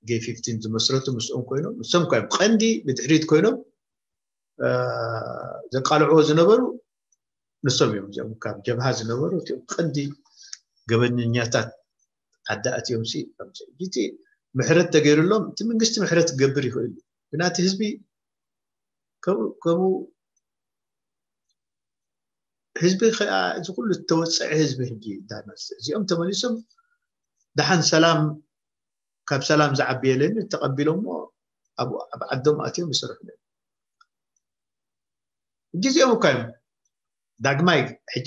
ጌ ፊፍቲን ዝመስረቱ ምስኦም ኮይኖም፣ ንሶም ኮይኖም ቀንዲ ብድሕሪት ኮይኖም ዘቃልዕዎ ዝነበሩ ንሶም እዮም። እዚኦም ካብ ጀብሃ ዝነበሩ እቲኦም ቀንዲ ገበነኛታት ዓዲ ኣትዮም ሲ እቲ ምሕረት ተገይሩሎም፣ እቲ መንግስቲ ምሕረት ክገብር ይኽእል እዩ፣ ግና እቲ ህዝቢ ከምኡ ከምኡ ህዝቢ ከዓ እዚ ኩሉ ዝተወፀዐ ህዝቢ ሕጂ እዚኦም ተመሊሶም ደሓን ሰላም ካብ ሰላም ዝዓቢ የለን ተቐቢሎሞ ኣብ ዓዶም ኣትዮም ይሰርሑ። ሕጂ እዚኦም እኳ እዮም ዳግማይ ሕጂ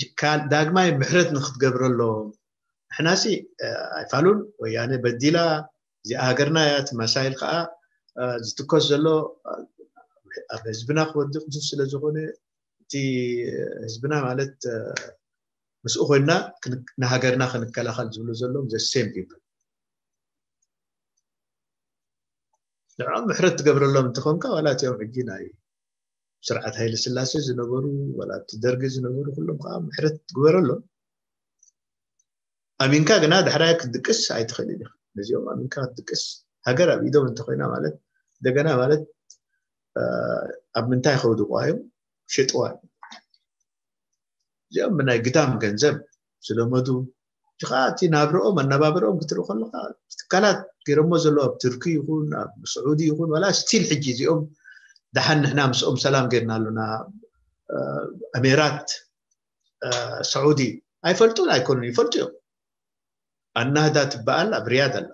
ዳግማይ ምሕረት ንክትገብረሎም ንሕናሲ ኣይፋሉን ወያነ በዲላ እዚኣ ሃገርና እያ እቲ መሳይል ከዓ ዝትኮስ ዘሎ ኣብ ህዝብና ክወድቕ ስለ ዝኾነ እቲ ህዝብና ማለት ምስኡ ኮይና ንሃገርና ክንከላኸል ዝብሉ ዘለዎም the same people ንዕኦም ምሕረት ትገብረሎም እንትኾንካ ዋላ እቲኦም ሕጂ ናይ ስርዓት ሃይለ ስላሴ ዝነበሩ ዋላ እቲ ደርጊ ዝነበሩ ኩሎም ከዓ ምሕረት ትግበረሎም ኣሚንካ ግና ዳሕራይ ክትድቅስ ኣይትኽእልን ኢኻ ነዚኦም ኣሚንካ ክትድቅስ ሃገር ኣብ ኢዶም እንተኮይና ማለት እንደገና ማለት ኣብ ምንታይ ከውድቋ እዮም ሽጥዋ እዮም እዚኦም ብናይ ግዳም ገንዘብ ዝለመዱ እቲ ከዓ እቲ ናብረኦም ኣነባብረኦም ክትርኢ ከለካ ትካላት ገይሮሞ ዘለዉ ኣብ ቱርኪ ይኹን ኣብ ስዑዲ ይኹን ዋላ ስቲል ሕጂ እዚኦም ደሓን ንሕና ምስኦም ሰላም ገይርና ኣሉና ኣሜራት ስዑዲ ኣይፈልጡን ኣይኮኑን ይፈልጡ እዮም ኣናህዳ ትበሃል ኣብ ሪያድ ኣላ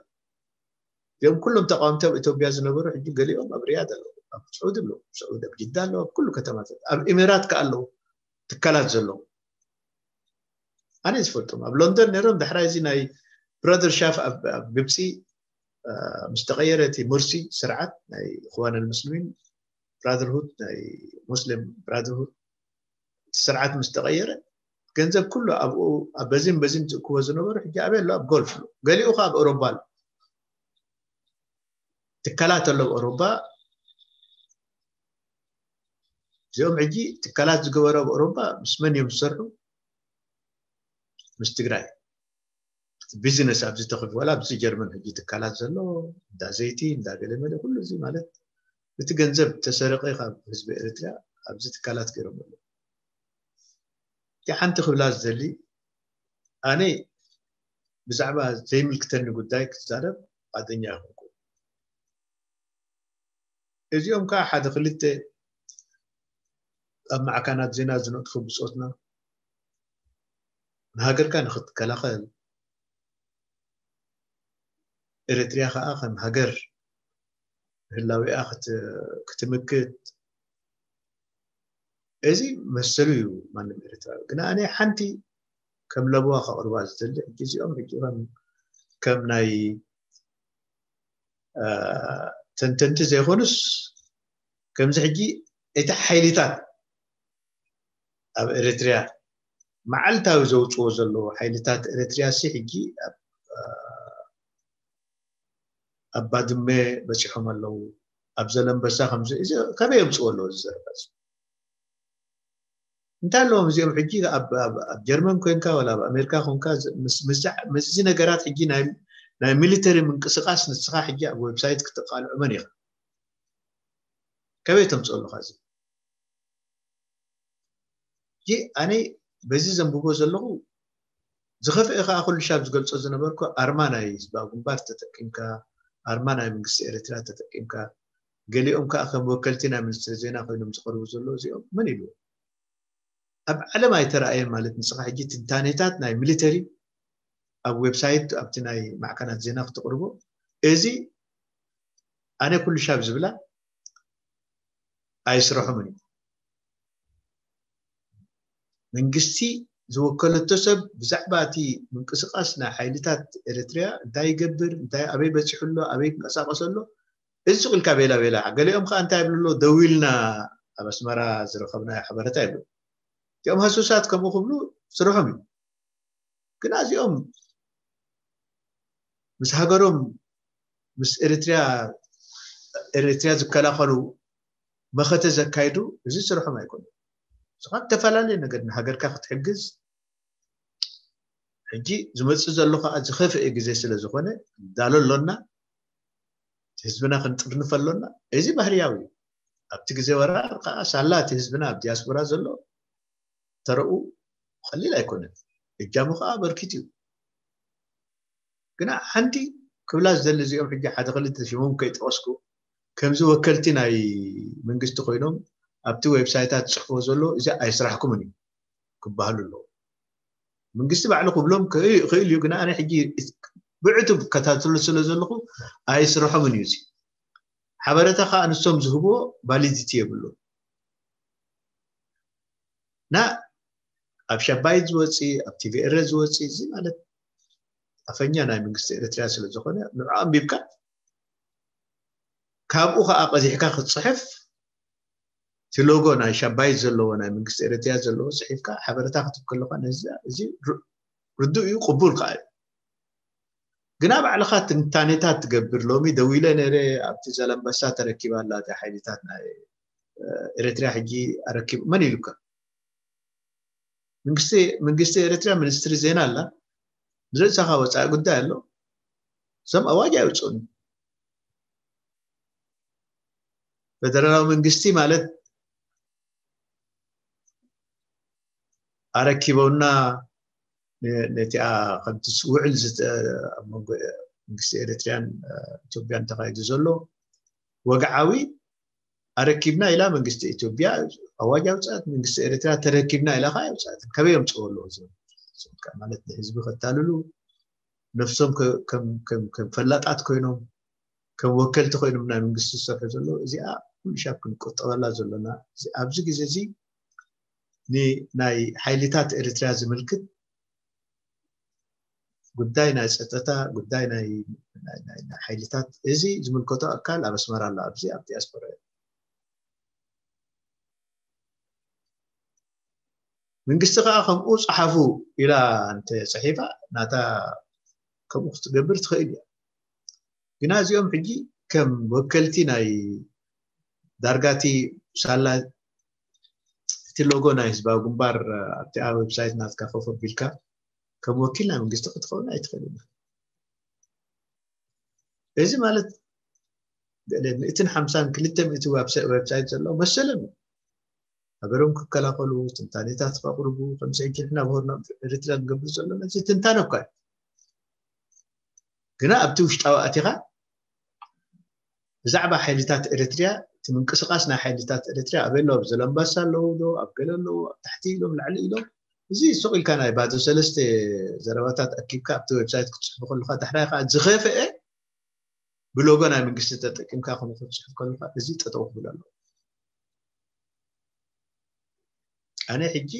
እዚኦም ኩሎም ተቃወምቲ ኣብ ኢትዮጵያ ዝነበሩ ሕጂ ገሊኦም ኣብ ሪያድ ኣለዉ ኣብ ስዑዲ ኣለዉ ስዑዲ ኣብ ጅዳ ኣለዉ ኣብ ኩሉ ከተማታት ኣብ ኢሜራት ከ ኣለዉ ትካላት ዘለዉ ኣነ ዝፈልጦም ኣብ ሎንደን ነይሮም ዳሕራይ እዚ ናይ ብራደር ሻፍ ኣብ ግብፂ ምስ ተቀየረ እቲ ሙርሲ ስርዓት ናይ እኽዋን ልሙስሊሚን ብራደርሁድ ናይ ሙስሊም ብራደርሁድ እቲ ስርዓት ምስ ተቀየረ ገንዘብ ኩሉ ኣብኡ በዚን በዚን ዝእክቦ ዝነበሩ ሕጂ ኣበይ ኣሎ ኣብ ጎልፍ ኣሎ ገሊኡ ከ ኣብ ኤሮባ ኣሎ ትካላት ኣሎ ኣብ ኤሮባ እዚኦም ሕጂ ትካላት ዝገበሩ ኣብ ኤሮባ ምስ መን እዮም ዝሰርሑ ምስ ትግራይ ቢዝነስ ኣብዚ ተኸፊ ዋላ ኣብዚ ጀርመን ሕጂ ትካላት ዘሎ እንዳ ዘይቲ እንዳ ገለመለ ኩሉ እዚ ማለት እቲ ገንዘብ ተሰረቀ ካብ ህዝቢ ኤርትራ ኣብዚ ትካላት ገይሮም ኣሎ እቲ ሓንቲ ክብላ ዝደሊ ኣነ ብዛዕባ ዘይምልክተኒ ጉዳይ ክዛረብ ፍቃደኛ ይኹንኩ እዚኦም ከዓ ሓደ ክልተ ኣብ ማዕካናት ዜና ዝነጥፉ ብፆትና ንሃገርካ ንክትከላኸል ኤርትሪያ ከዓ ከም ሃገር ህላዊኣ ክትምክት እዚ መሰሉ እዩ ማንም ኤርትራዊ ግና ኣነ ሓንቲ ከም ለበዋ ከቅርባ ዝደሊ ሕጂ እዚኦም ሕጂ ከም ናይ ተንተንቲ ዘይኮኑስ ከምዚ ሕጂ እቲ ሓይልታት ኣብ ኤርትርያ መዓልታዊ ዘውፅዎ ዘለዉ ሓይልታት ኤርትርያ ሲ ሕጂ ኣብ ባድመ በፂሖም ኣለዉ ኣብ ዘለንበሳ ከምዚ እዚ ከመይ የምፅዎ ኣለዉ እዚ ዘረባ እዚ እንታይ ኣለዎም እዚኦም ሕጂ ኣብ ጀርመን ኮንካ ወላ ኣብ ኣሜሪካ ኮንካ ምስዚ ነገራት ሕጂ ናይ ሚሊተሪ ምንቅስቃስ ንስኻ ሕጂ ኣብ ዌብሳይት ክትቃልዑ መን ኢኻ ከበይ ተምፅኦ ኣለኻ እዚ ሕጂ ኣነ በዚ ዘንብቦ ዘለኹ ዝኸፍአ ከዓ ኩሉ ሻብ ዝገልፆ ዝነበርኩ ኣርማ ናይ ህዝባዊ ግንባር ተጠቂምካ ኣርማ ናይ መንግስቲ ኤርትራ ተጠቂምካ ገሊኦም ከዓ ከም ወከልቲ ናይ ሚኒስትሪ ዜና ኮይኖም ዝቀርቡ ዘለዉ እዚኦም መን ኢሉ ኣብ ዓለም ኣይተረኣየን ማለት ንስኻ ሕጂ ትንታኔታት ናይ ሚሊተሪ ኣብ ዌብሳይት ኣብቲ ናይ ማዕከናት ዜና ክተቅርቦ እዚ ኣነ ኩሉ ሻብ ዝብላ ኣይስረሖምን እዩ መንግስቲ ዝወከለቶ ሰብ ብዛዕባ እቲ ምንቅስቃስ ናይ ሓይልታት ኤርትርያ እንታይ ይገብር እንታይ ኣበይ በፂሑ ኣሎ ኣበይ ክንቀሳቀስ ኣሎ እዚ ቁልካ ቤላ ቤላ ገሊኦም ከዓ እንታይ ይብሉ ኣሎ ደው ኢልና ኣብ ኣስመራ ዝረከብናዮ ሓበረታ ይብሉ እዚኦም ሃሱሳት ከምኡ ክብሉ ስርሖም እዩ ግና እዚኦም ምስ ሃገሮም ምስ ኤርትርያ ኤርትርያ ዝከላኸሉ መኸተ ዘካይዱ እዚ ስርሖም ኣይኮኑ ስኻ ዝተፈላለየ ነገር ንሃገርካ ክትሕግዝ ሕጂ ዝመፅእ ዘሎ ከዓ ዝኸፍአ ግዜ ስለ ዝኾነ ዳሎ ኣሎና፣ ህዝብና ክንጥርንፈ ኣሎና። እዚ ባህርያዊ እዩ። ኣብቲ ግዜ ወራር ከዓ ሳላ እቲ ህዝብና ኣብ ዲያስፖራ ዘሎ ተረኡ ቀሊል ኣይኮነን። እጃሙ ከዓ በርኪት እዩ። ግና ሓንቲ ክብላ ዝደሊ እዚኦም ሕጂ ሓደ ክልተ ሽሞም ከይጠቐስኩ ከምዚ ወከልቲ ናይ መንግስቲ ኮይኖም ኣብቲ ዌብሳይታት ዝፅሕፍዎ ዘሎ እዚ ኣይስራሕኩምን እዩ ክበሃሉ ኣለዎ። መንግስቲ ባዕሉ ክብሎም ክእል እዩ፣ ግን ኣነ ሕጂ ብዕቱብ ከታተሉ ስለ ዘለኹ ኣይስርሖምን እዩ። እዚ ሓበሬታ ከዓ ንሶም ዝህብዎ ቫሊዲቲ የብሉ። እና ኣብ ሻባይት ዝወፅእ፣ ኣብ ቲቪ ኤረ ዝወፅእ፣ እዚ ማለት ኣፈኛ ናይ መንግስቲ ኤርትራ ስለ ዝኾነ ንዑ ኣንቢብካ ካብኡ ከዓ ቀዚሕካ ክትፅሕፍ እቲ ሎጎ ናይ ሻባይት ዘለዎ ናይ መንግስቲ ኤርትራ ዘለዎ ፅሒፍካ ሓበሬታ ክትብ ከለካ ነዚ እዚ ርዱእ እዩ፣ ቅቡል ከዓ እዩ። ግና ባዕልካ ትንታኔታት ትገብር። ሎሚ ደዊለ ነረ ኣብቲ ዘለንበሳ ተረኪባ ኣላ እታ ሓይልታት ናይ ኤርትራ ሕጂ ኣረኪቡ መን ኢሉካ? መንግስቲ መንግስቲ ኤርትራ ሚኒስትሪ ዜና ኣላ፣ ንርእሰኻ ወፃኢ ጉዳይ ኣሎ። እዞም ኣዋጅ ኣይውፅኡን። ፌደራላዊ መንግስቲ ማለት ኣረኪቦና ነቲኣ ከምቲ ውዕል ኣብ መንጎ መንግስቲ ኤርትራን ኢትዮጵያን ተኻይዱ ዘሎ ወግዓዊ ኣረኪብና ኢላ መንግስቲ ኢትዮጵያ ኣዋጅ ኣውፅኣት፣ መንግስቲ ኤርትራ ተረኪብና ኢላ ከዓ ኣውፅኣት። ከበይ የምፅዎ ኣለዎ ማለት ንህዝቢ ከታልሉ ነፍሶም ከም ፈላጣት ኮይኖም ከም ወከልቲ ኮይኖም ናይ መንግስቲ ዝሰርሑ ዘለዉ እዚኣ ኩሉ ሻብ ክንቆጠበላ ዘሎና ኣብዚ ግዜ እዚ ናይ ሓይልታት ኤርትራ ዝምልክት ጉዳይ ናይ ፀጥታ ጉዳይ ናይ ሓይልታት እዚ ዝምልከቶ ኣካል ኣብ ኣስመራ ኣሎ ኣብዚ ኣብ ዲያስፖራ መንግስቲ ከዓ ከምኡ ፀሓፉ ኢላ እንተ ፅሒፋ ናታ ከምኡ ክትገብር ትኽእል እያ። ግና እዚኦም ሕጂ ከም ወከልቲ ናይ ዳርጋቲ ሳላ እቲ ሎጎ ናይ ህዝባዊ ግንባር ኣብቲ ዌብሳይት ናትካ ኮፍ ኣቢልካ ከም ወኪል ናይ መንግስቲ ክትኸውን ኣይትኽእልን። እዚ ማለት ገለ ሚእትን ሓምሳን ክልተ ሚእቲ ዌብሳይት ዘሎ መሰሎም እዩ። ሃገሮም ክከላኸሉ ትንታኔታት ከቕርቡ ከምዚ ሕጂ ንሕና ብሆርና ኤርትራ ንገብር ዘለና እዚ ትንታነ እኳ እዩ። ግና ኣብቲ ውሽጣዊ ኣቲኻ ብዛዕባ ሓይልታት ኤርትርያ እቲ ምንቅስቃስ ናይ ሓይልታት ኤርትርያ ኣበይ ኣሎ ኣብ ዘለምባሳ ኣለዉ ዶ ኣብ ገለ ኣለዉ ኣብ ታሕቲ ኢሎም ላዕሊ ኢሎም እዚ ሱቕ ኢልካ ናይ ባዶ ሰለስተ ዘረባታት ኣኪብካ ኣብቲ ዌብሳይት ክትፅሕፉ ከለካ ዳሕራይ ከዓ ዝኸፍአ ብሎጎ ናይ መንግስቲ ተጠቂምካ ከም ክትፅሕፍ ከለካ እዚ ጠጠው ክብል ኣለዎ። ኣነ ሕጂ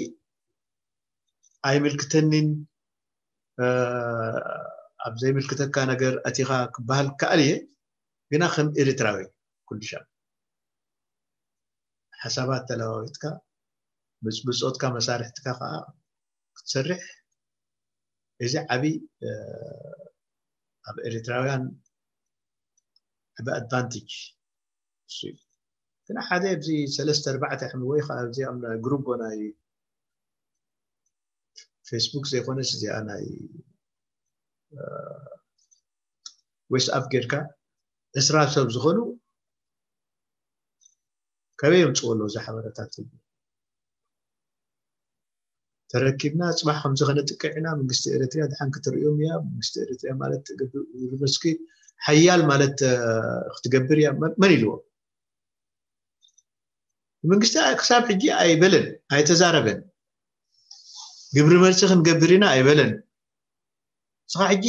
ኣይምልክተኒን ኣብ ዘይምልክተካ ነገር ኣቲኻ ክበሃል ከኣል እየ። ግና ከም ኤርትራዊ ኩልሻ ሓሳባት ተለዋዊጥካ ብፆትካ መሳርሕትካ ከዓ ክትሰርሕ እዚ ዓብዪ ኣብ ኤርትራውያን ዓቢ ኣድቫንቴጅ እሱ እዩ። ግና ሓደ ኣብዚ ሰለስተ ኣርባዕተ ሕም ወይ ከዓ ኣብዚኦም ናይ ግሩቦ ናይ ፌስቡክ ዘይኮነስ እዚኣ ናይ ዌስኣፕ ጌርካ ዕስራ ሰብ ዝኾኑ ከበይ የምፅዎ ኣለዉ እዚ ሓበረታት ህዝቢ ተረኪብና ፅባሕ ከምዚ ከነጥቅዕ ኢና መንግስቲ ኤርትርያ ድሓን ክትርእዮም እያ መንግስቲ ኤርትርያ ማለት ትገብር መስኪ ሓያል ማለት ክትገብር እያ መን ኢልዎ መንግስቲ ክሳብ ሕጂ ኣይበለን ኣይተዛረበን ግብሪ መልሲ ክንገብር ኢና ኣይበለን ንስኻ ሕጂ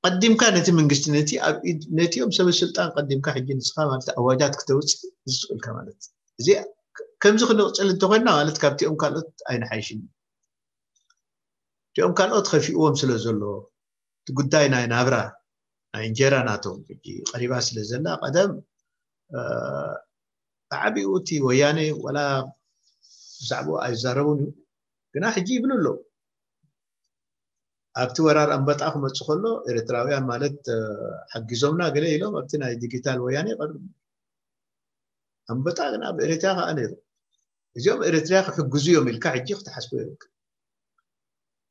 ቀዲምካ ነቲ መንግስቲ ነቲ ኣብ ኢድ ነቲኦም ሰበ ስልጣን ቀዲምካ ሕጂ ንስኻ ማለት ኣዋጃት ክተውፅእ ዝስእልካ ማለት እዚ ከምዚ ክንቕፅል እንተኮይንና ማለት ካብቲኦም ካልኦት ኣይንሓይሽን እቲኦም ካልኦት ከፊእዎም ስለ ዘሎ እቲ ጉዳይ ናይ ናብራ ናይ እንጀራ ናቶም ሕጂ ቀሪባ ስለ ዘላ ቀደም ብዓቢኡ እቲ ወያነ ወላ ብዛዕባኡ ኣይዛረቡን እዩ ግና ሕጂ ይብሉ ኣለዉ ኣብቲ ወራር ኣንበጣ ክመፁ ከሎ ኤርትራውያን ማለት ሓጊዞምና ገለ ኢሎም ኣብቲ ናይ ዲጂታል ወያነ ይቐርብ ኣንበጣ ግን ኣብ ኤርትራ ከዓ ነይሩ እዚኦም ኤርትራ ክሕግዙ እዮም ኢልካ ሕጂ ክትሓስቦ ይብል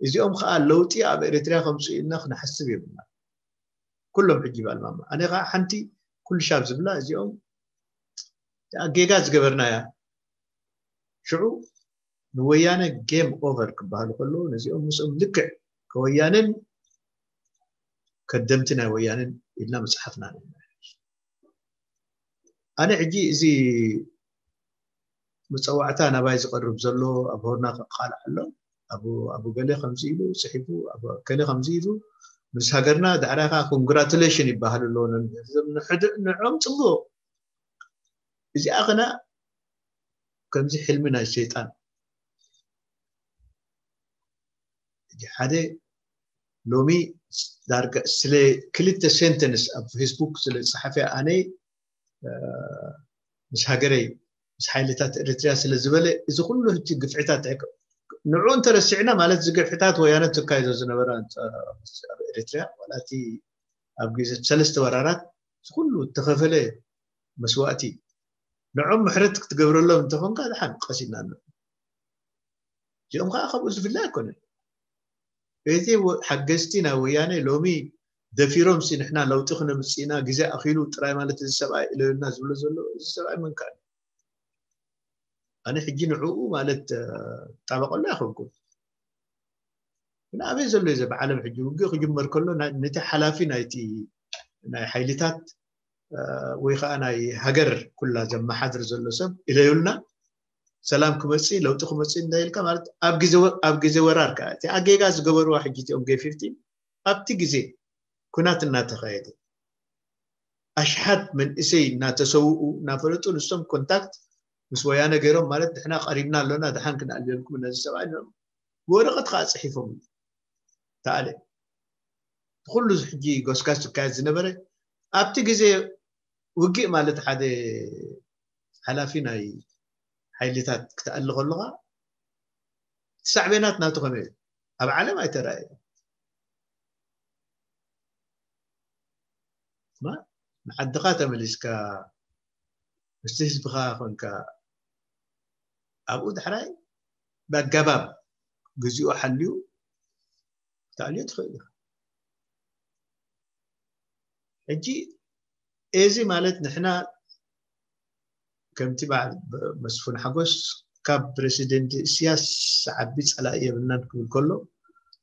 እዚኦም ከዓ ለውጢ ኣብ ኤርትርያ ከምፅኡ ኢልና ክንሓስብ የብልና። ኩሎም ሕጂ ይባል ማማ ኣነ ከዓ ሓንቲ ኩሉ ሻብ ዝብላ እዚኦም ጌጋ ዝገበርናያ ሽዑ ንወያነ ጌም ኦቨር ክበሃሉ ከለዉ ነዚኦም ምስኦም ልክዕ ከወያንን ከደምቲ ናይ ወያንን ኢልና መፅሓፍና ኣነ ሕጂ እዚ መፀዋዕታ ናባይ ዝቐርብ ዘሎ ኣብ ሆርና ከቃልዕ ኣሎ ኣቡ ገሌ ከምዚ ኢሉ ፅሒፉ ከሌ ከምዚ ኢሉ ምስ ሃገርና ዳዕራኻ ኮንግራቱሌሽን ይበሃል ኣሎ ንዕኦም ፅቡቕ እዚኣ ኸና ከምዚ ሕልሚ ናይ ሰይጣን ሓደ ሎሚ ዳርጋ ስለ ክልተ ሴንተንስ ኣብ ፌስቡክ ስለ ዝፀሓፈ ኣነ ምስ ሃገረይ ምስ ሓይልታት ኤርትርያ ስለ ዝበለ እዚ ኩሉ ህጂ ግፍዕታት ንዑ እንተረሲዕና ማለት እዚ ግፍዕታት ወያነ ተካይዶ ዝነበረ ኣብ ኤርትርያ ዋላ እቲ ኣብ ግዜ ሰለስተ ወራራት ኩሉ እተኸፈለ መስዋእቲ ንዖም ምሕረት ክትገብረሎም እንተኾንካ ድሓን ቀሲና ኣሎ እዚኦም ከዓ ካብኡ ዝፍለ ኣይኮነን እዚ ሓገዝቲ ናይ ወያነ ሎሚ ደፊሮም ሲ ንሕና ለውጢ ክነምፅእና ግዜ ኣኪሉ ጥራይ ማለት እዚ ሰብኣይ እለልና ዝብሎ ዘሎ እዚ ሰብኣይ መንካ ኣነ ሕጂ ንዕኡ ማለት ጣበቀሉ ኣይኮንኩን ግን ኣበይ ዘሎ ዘ ብዓለም ሕጂ ውግእ ክጅመር ከሎ ነቲ ሓላፊ ናይቲ ናይ ሓይልታት ወይ ከዓ ናይ ሃገር ኩላ ዘመሓድር ዘሎ ሰብ ኢለዩልና ሰላም ክመፅእ ለውጢ ክመፅእ እንዳይልካ ማለት ኣብ ግዜ ወራር ከዓ እቲ ኣጌጋ ዝገበርዋ ሕጂ እቲኦም ገፊፍቲ ኣብቲ ግዜ ኩናት እናተኻየደ ኣሽሓት መንእሰይ እናተሰውኡ እናፈለጡ ንሶም ኮንታክት ምስ ወያነ ገይሮም ማለት ንሕና ቀሪብና ኣሎና ድሓን ክንኣልየልኩም ነዚ ሰብኣይ ብወረቐት ከዓ ፅሒፎም ተኣለ ኩሉ ሕጂ ጎስጋስ ዝካየድ ዝነበረ ኣብቲ ግዜ ውግእ ማለት ሓደ ሓላፊ ናይ ሓይልታት ክትኣሊ ከለኻ ሳዕቤናት ናቱ ከመይ ኣብ ዓለም ኣይተረኣየ ንዓድኻ ተመሊስካ ምስቲ ህዝብኻ ኮንካ ኣብኡ ዳሕራይ ብኣገባብ ግዚኡ ሓልዩ ክትኣልዮ ትኽእል ኢኻ ሕጂ እዚ ማለት ንሕና ከምቲ በዓል መስፉን ሓጎስ ካብ ፕረሲደንት እስያስ ዓቢ ጸላኢ የብልናን ክብል ከሎ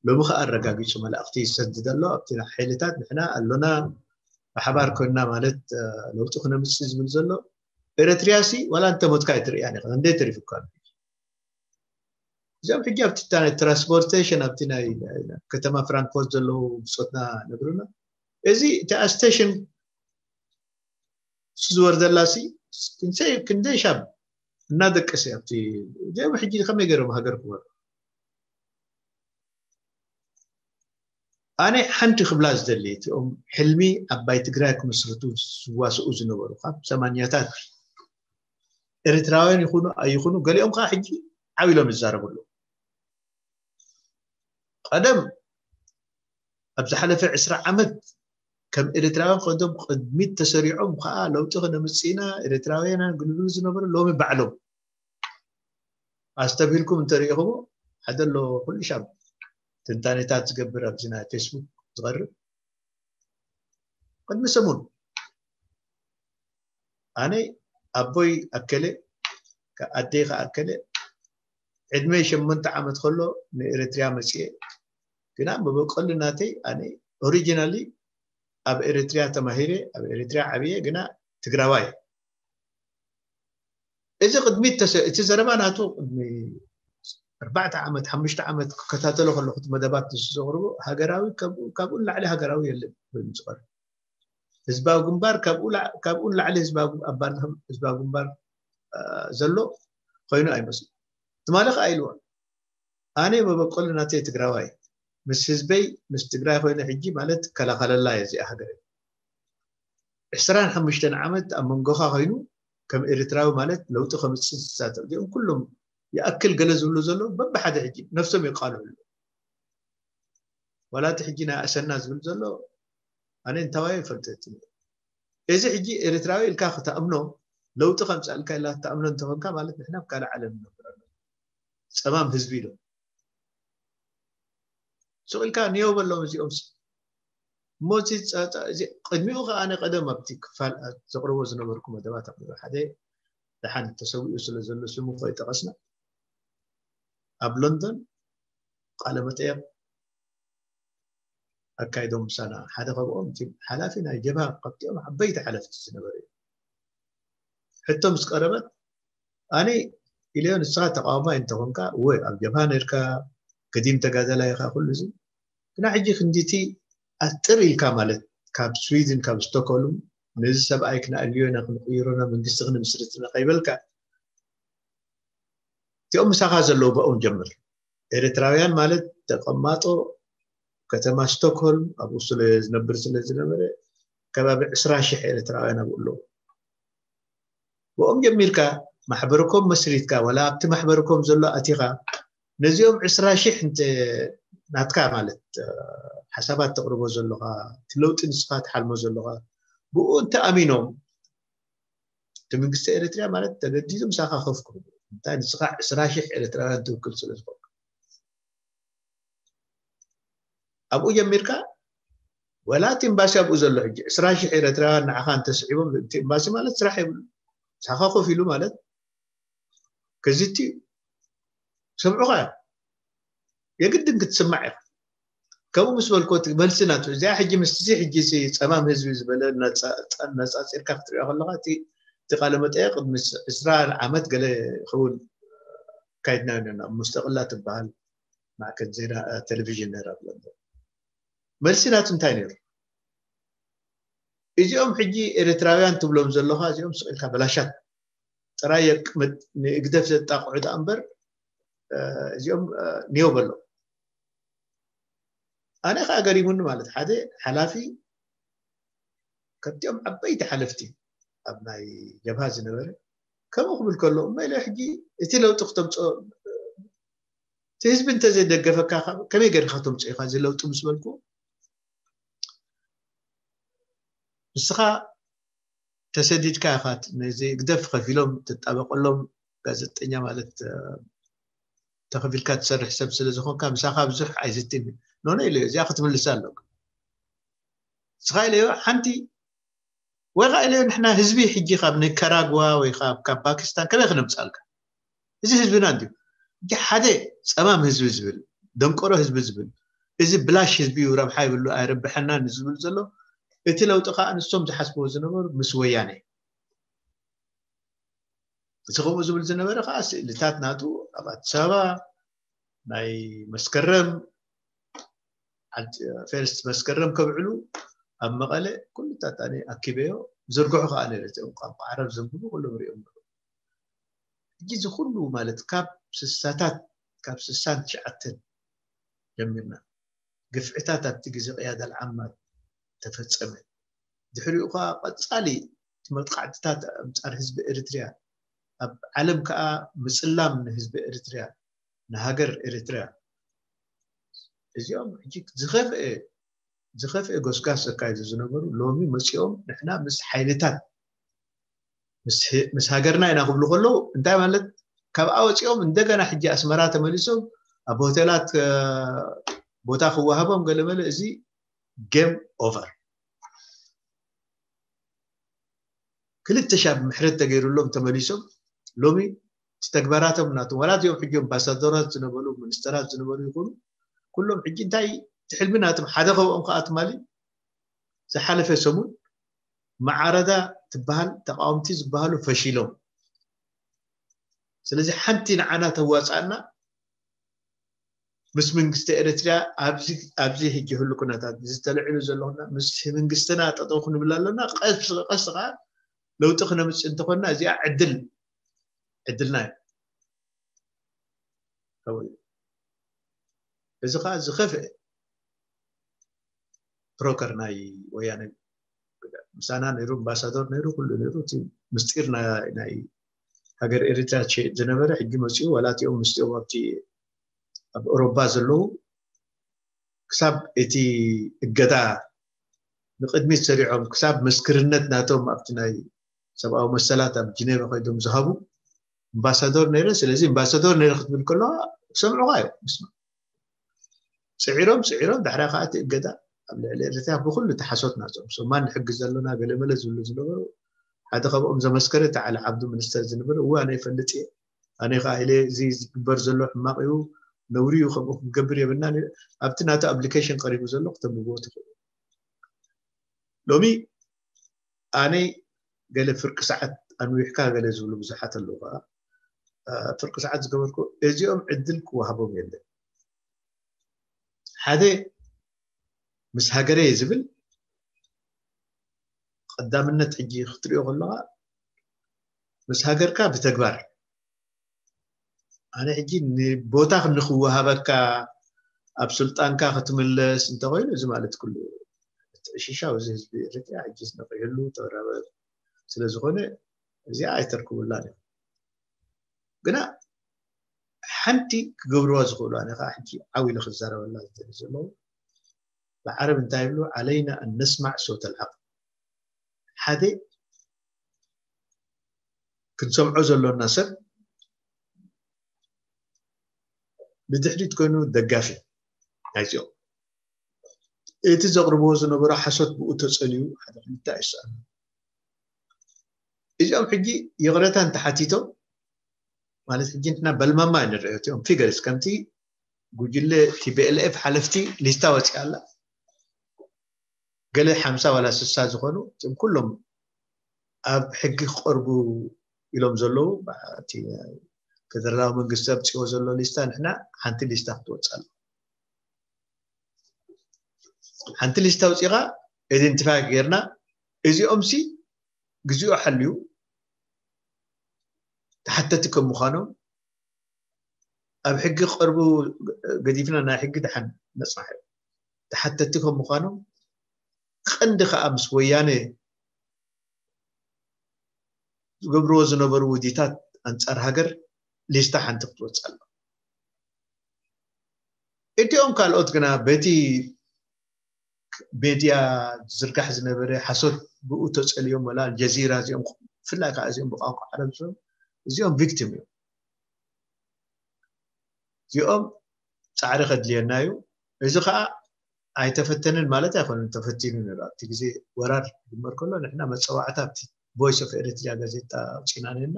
ሎሚ ከኣ ኣረጋጊጹ መላእኽቲ ይሰድድ ኣሎ ኣብቲ ሓይልታት ንሕና ኣሎና ብሓባር ኮይንና ማለት ለውጢ ክነምጽእ ዝብል ዘሎ ኤረትርያ ሲ ዋላ እንተሞትካ ኣይትርእያን ኢኻ እንደ ተሪፉካ እዚኦም ሕጂ ኣብቲ ትራንስፖርቴሽን ኣብቲ ናይ ከተማ ፍራንክፎርት ዘለዉ ብፆትና ነግሩና እዚ እቲ ኣስቴሽን ዝወርደላ ሲ ክንደይ ሻብ እናደቀሰ ኣብቲ እዚኦም ሕጂ ከመይ ገይሮም ሃገር ክመሩ ኣነ ሓንቲ ክብላ ዝደሊ እቲኦም ሕልሚ ዓባይ ትግራይ ክምስርቱ ዝዋስኡ ዝነበሩ ካብ ሰማንያታት ኤርትራውያን ይኹኑ ኣይኹኑ ገሊኦም ከዓ ሕጂ ዓው ኢሎም ይዛረቡ ኣለዉ ቀደም ኣብ ዝሓለፈ ዕስራ ዓመት ከም ኤርትራውያን ከንቶም ቅድሚት ተሰሪዖም ከዓ ለውጢ ክነምፅእና ኤርትራውያን ግልግሉ ዝነበሩ ሎሚ ባዕሎም ኣስተብሂልኩም እንተሪኢኹሞ ሓደ ኣሎ ኩሉ ሻብ ትንታኔታት ዝገብር ኣብዚ ናይ ፌስቡክ ዝቐርብ ቅድሚ ሰሙን ኣነ ኣቦይ ኣከለ ኣደይ ከኣከለ ዕድመይ ሸሞንተ ዓመት ከሎ ንኤረትርያ መፅየ ግና መበቆል ናተይ ኣነ ኦሪጂናሊ ኣብ ኤረትርያ ተማሂረ ኣብ ኤረትርያ ዓብየ ግና ትግራዋይ እዚ ቅድሚት ተሰ እቲ ዘረባ ናቱ ቅድሚ ኣርባዕተ ዓመት ሓሙሽተ ዓመት ክከታተሎ ከለኹ እቲ መደባት ንሱ ዘቕርቦ ሃገራዊ ካብኡ ንላዕሊ ሃገራዊ የለን ኮይኑ ዝቐርብ ህዝባዊ ግንባር ካብኡ ንላዕሊ ህዝባዊ ግንባር ዘሎ ኮይኑ ኣይመስሉ ትማሊ ከዓ ኢልዎ ኣነ መበቆል ናተይ ትግራዋይ ምስ ህዝበይ ምስ ትግራይ ኮይነ ሕጂ ማለት ትከላኸለላ እየ እዚኣ ሃገረይ ዕስራን ሓሙሽተን ዓመት ኣብ መንጎኻ ኮይኑ ከም ኤርትራዊ ማለት ለውጢ ከምፅእ ዝሳተፍ እዚኦም ኩሎም ይኣክል ገለ ዝብሉ ዘለዉ በብሓደ ሕጂ ነፍሶም የቃልዑ ኣለዉ ዋላ እቲ ሕጂ ናይ ኣሰና ዝብል ዘሎ ኣነ እንታዋይ ይፈልጠ እቲ እዚ ሕጂ ኤርትራዊ ኢልካ ክተኣምኖ ለውጢ ከምፃልካ ኢላ ትኣምኖ እንተኾንካ ማለት ንሕና ኣብ ካልእ ዓለም ንነብር ኣሎ ፀማም ህዝቢ ኢሎም ኢልካ ንዮ በሎም እዚኦም። እሞ እዚ ጸ- ጸ- እዚ ቅድሚኡ ከኣ ኣነ ቀደም ኣብቲ ክፋል ዘቕርቦ ዝነበርኩ መደባት ኣቕሪበ። ሓደ ደሓን ተሰዊኡ ስለ ዘሎ ስሙ ከይጠቐስና ኣብ ሎንዶን ቃለ መጠየቕ ኣካይዶም ምሳና። ሓደ ካብኦም እቲ ሓላፊ ናይ ጀብሃ ካብቲኦም ዓበይቲ ሓለፍቲ ዝነበረ እዩ። ሕቶ ምስ ቀረበት ኣነ ኢለዮ፣ ንስኻ ተቃዋማይ እንተኾንካ ወይ ኣብ ጀብሃ ነርካ፣ ገዲም ተጋዳላይ ኢኻ፣ ኩሉ እዚ ግና ሕጂ ክንዲቲ ኣጥር ኢልካ ማለት ካብ ስዊድን ካብ ስቶክሆልም ነዚ ሰብኣይ ክነኣልዮ ኢና ክንቅይሮና መንግስቲ ክንምስርትና ከይበልካ እቲኦም ምሳኻ ዘለዉ ብኦም ጀምር። ኤርትራውያን ማለት ተቐማጦ ከተማ ስቶክሆልም ኣብኡ ስለ ዝነብር ስለ ዝነበረ ከባቢ ዕስራ ሽሕ ኤርትራውያን ኣብኡ ኣለዉ። ብኦም ጀሚርካ ማሕበርኮም መስሪትካ ወላ ኣብቲ ማሕበርኮም ዘሎ ኣቲኻ ነዚኦም ዕስራ ሽሕ እንተ ናትካ ማለት ሓሳባት ተቕርቦ ዘለኻ እቲ ለውጢ ንስኻ ትሓልሞ ዘለኻ ብኡ እንተ ኣሚኖም እቲ መንግስቲ ኤርትርያ ማለት ተገዲዱ ምሳኻ ከፍ ክብሉ እንታይ ንስኻ ዕስራ ሽሕ ኤርትራውያን ትውክል ስለ ዝኾንካ ኣብኡ ጀሚርካ ወላ እቲ ኤምባሲ ኣብኡ ዘሎ ሕጂ ዕስራ ሽሕ ኤርትራውያን ንዓኻ እንተስዒቦም እቲ ኤምባሲ ማለት ስራሕ የብሉ ምሳኻ ኮፍ ኢሉ ማለት ከዚቲ ሰምዑኻ እዮም የግድን ክትስማዕ ኢኻ ከምኡ ምስ በልኮ እቲ መልሲ ናቱ እዚኣ ሕጂ ምስዚ ሕጂ ጸማም ህዝቢ ዝበለ ነጻጺርካ ክትሪኦ ከለኻ እቲ እቲ ቃለ መጠየቅ ምስ ዕስራ ዓመት ገለ ክውን ካይድና ኢና ሙስተቅላ ትበሃል ማዕከን ዜና ቴሌቪዥን ነራ ብለሎ መልሲ ናቱ እንታይ ነይሩ እዚኦም ሕጂ ኤርትራውያን ትብሎም ዘለኻ እዚኦም ስቕ ኢልካ በላሻት ጥራይ የቅምጥ ንእግደፍ ዘጣቕዑ ደኣ እምበር እዚኦም ኒዮ በሎ ኣነ ከዓ ገሪሙኒ ማለት ሓደ ሓላፊ ከብቲኦም ዓበይቲ ሓለፍቲ ኣብ ናይ ጀብሃ ዝነበረ ከምኡ ክብል ከሎ እሞ ኢለ ሕጂ እቲ ለውጢ ክተምፅኦ እቲ ህዝቢ እንተዘይደገፈካ ከመይ ገርካ ተምፅኦ ኢካ እዚ ለውጢ ምስ በልኩ ንስኻ ተሰዲድካ ኢኻ ነዚ ግደፍ ከፊሎም ትጣበቀሎም ጋዜጠኛ ማለት ተኸፊልካ ትሰርሕ ሰብ ስለ ዝኾንካ ምሳኻ ብዙሕ ኣይዝትን ኖኖ ኢለዮ እዚኣ ክትምልሳ ኣለካ ንስኻ ኢለዮ ሓንቲ ወይ ከዓ ኢለዮ ንሕና ህዝቢ ሕጂ ካብ ኒካራጓ ወይ ካብ ፓኪስታን ከመይ ክነምፃልካ እዚ ህዝብና እንድዩ እንጂ ሓደ ፀማም ህዝቢ ዝብል ደንቆሮ ህዝቢ ዝብል እዚ ብላሽ ህዝቢ እዩ ረብሓ ይብሉ ኣይረብሐናን ዝብል ዘሎ እቲ ለውጢ ከዓ ንሶም ዝሓስብዎ ዝነበሩ ምስ ወያነ እቲ ከምኡ ዝብል ዝነበረ ከዓ ስእልታት ናቱ ኣብ ኣዲስ ኣበባ ናይ መስከረም ፈርስት መስከረም ከብዕሉ ኣብ መቐለ ኩሉታት ኣነ ኣኪበዮ ዝርግሑ ከዓ ነረ እዚኦም ቋንቋ ዓረብ ዘንብቡ ኩሎም ሪኦም ሕጂ እዚ ኩሉ ማለት ካብ ስሳታት ካብ ስሳን ትሽዓተን ጀሚርና ግፍዕታት ኣብቲ ግዜ ቅያዳ ልዓማር ተፈጸመ ድሕሪኡ ከዓ ቀጻሊ እቲ መጥቃዕትታት ኣንጻር ህዝቢ ኤርትርያ ኣብ ዓለም ከዓ ምጽላም ንህዝቢ ኤርትርያ ንሃገር ኤርትርያ እዚኦም ሕጂ ዝኸፍአ ዝኸፍአ ጎስጋስ ዘካይዱ ዝነበሩ ሎሚ መፂኦም ንሕና ምስ ሓይልታት ምስ ሃገርና ኢና ክብሉ ከለዉ እንታይ ማለት ካብኣ ወፂኦም እንደገና ሕጂ ኣስመራ ተመሊሶም ኣብ ሆቴላት ቦታ ክወሃቦም ገለመለ እዚ ጌም ኦቨር ክልተ ሻብ ምሕረት ተገይሩሎም ተመሊሶም ሎሚ ተግባራቶም ናቶም ዋላ እዚኦም ሕጂ ኣምባሳደራት ዝነበሩ ሚኒስተራት ዝነበሩ ይኹኑ ኩሎም ሕጂ እንታይ ትሕልሚ ናቶም ሓደ ከብኦም ከዓ ትማሊ ዝሓለፈ ሰሙን መዓረዳ ትበሃል ተቃወምቲ ዝበሃሉ ፈሺሎም ስለዚ ሓንቲ ንዓና ተዋፅኣና ምስ መንግስቲ ኤርትርያ ኣብዚ ሕጂ ህሉ ኩነታት ዝተልዕሉ ዘለኹና ምስ መንግስትና ጠጠው ክንብል ኣለና ቀስ ቀስ ከዓ ለውጢ ክነምፅእ እንተኾንና እዚኣ ዕድል ዕድልና እዩ እዚ ከዓ ዝኸፍአ ብሮከር ናይ ወያነ ምሳና ነይሩ ኣምባሳደር ነይሩ ኩሉ ነይሩ እቲ ምስጢር ናይ ሃገር ኤርትራ ዝነበረ ሕጂ መፅኡ ዋላ እቲኦም ምስኦም ኣብቲ ኣብ ኤሮባ ዘለዉ ክሳብ እቲ እገዳ ንቅድሚት ሰሪዖም ክሳብ ምስክርነት ናቶም ኣብቲ ናይ ሰብኣዊ መሰላት ኣብ ጅኔቫ ከይዶም ዝሃቡ ኣምባሳደር ነይረ ስለዚ ኣምባሳደር ነይረ ክትብል ከለዋ ክሰምዑካ እዮም ፅዒሮም ፅዒሮም ዳሕራ ከዓ እቲ እገዳ ኣብ ልዕሊ ኤርትራ ብኩሉ ተሓሶት ናቶም ሶማል ንሕግዝ ዘለና ገለመለ ዝብሉ ዝነበሩ ሓደ ካብኦም ዘመስከረ ተዓለ ዓብዱ ሚኒስተር ዝነበረ እዋ ናይ ፈልጥ እየ ኣነ ከዓ ኢለ እዚ ዝግበር ዘሎ ሕማቕ እዩ ነውሪ እዩ ከምኡ ክንገብር የብልና ኣብቲ ናቱ ኣፕሊኬሽን ቀሪቡ ዘሎ ክተንብብዎ ትኽእሉ ሎሚ ኣነ ገለ ፍርቂ ሰዓት ኣንዊሕካ ገለ ዝብሉ ብዙሓት ኣለዉ ከዓ ፍርቂ ሰዓት ዝገበርኩ እዚኦም ዕድል ክወሃቦም የለን ሓደ ምስ ሃገረ ዝብል ቀዳምነት ሕጂ ክትሪኦ ከለካ ምስ ሃገርካ ብተግባር ኣነ ሕጂ ንቦታ ንክወሃበካ ኣብ ስልጣንካ ክትምለስ እንተኮይኑ እዚ ማለት ኩሉ ሽሻው እዚ ህዝቢ ኤርትራ ሕጂ ነቂሕሉ ተረበብ ስለዝኮነ እዚኣ ኣይተርክቡላን እዮም ግና ሓንቲ ክገብርዋ ዝኽእሉ ኣነ ከዓ ሕጂ ዓው ኢለ ክዛረበላ ዝደሊ ዘለዉ ብዓረብ እንታይ ይብሉ ዓለይና ኣን ነስማዕ ሶት ኣልዓቅል ሓደ ክንሰምዖ ዘሎና ሰብ ብድሕሪት ኮይኑ ደጋፊ ናይዚኦም እቲ ዘቕርብዎ ዝነበሮ ሓሶት ብኡ ተጸልዩ ሓደ ክልተ ኣይሰኣኑ እዚኦም ሕጂ ይቕረታ እንተሓቲቶም ማለት ሕጂ ንሕና በልማማ ንሪኦ እቲኦም ፊገርስ ከምቲ ጉጅለ ቲቢኤልኤፍ ሓለፍቲ ሊስታ ወፂኣ ኣላ ገለ ሓምሳ ዋላ ስሳ ዝኾኑ እም ኩሎም ኣብ ሕጊ ክቐርቡ ኢሎም ዘለዉ እቲ ፌደራላዊ መንግስቲ ኣምፅዎ ዘሎ ሊስታ ንሕና ሓንቲ ሊስታ ክትወፅእ ኣለ ሓንቲ ሊስታ ኣውፂኻ ኢደንቲፋይ ጌርና እዚኦም ሲ ግዜኡ ሓልዩ ተሓተቲ ከም ምዃኖም ኣብ ሕጊ ክቐርቡ ገዲፍና ናይ ሕጊ ድሓን ነፅናሕ ተሓተቲ ከም ምዃኖም ቀንዲ ከዓ ምስ ወያነ ዝገብርዎ ዝነበሩ ውዲታት ኣንፃር ሃገር ሊስታ ሓንቲ ክትወፅእ ኣላ እቲኦም ካልኦት ግና በቲ ሜድያ ዝዝርጋሕ ዝነበረ ሓሶት ብኡ ተፀልዮም ወላ ኣልጀዚራ እዚኦም ብፍላይ ከዓ እዚኦም ብቋንቋ ዓረብ ዝም እዚኦም ቪክቲም እዮም እዚኦም ፃዕሪ ከድልየና እዩ እዚ ከዓ ኣይተፈተንን ማለት ኣይኮነን ተፈቲኑ ነሩ ኣብቲ ግዜ ወራር ክግበር ከሎ ንሕና መፀዋዕታ ኣብቲ ቮይስ ኦፍ ኤሪትሪያ ጋዜጣ ኣውፂና ነና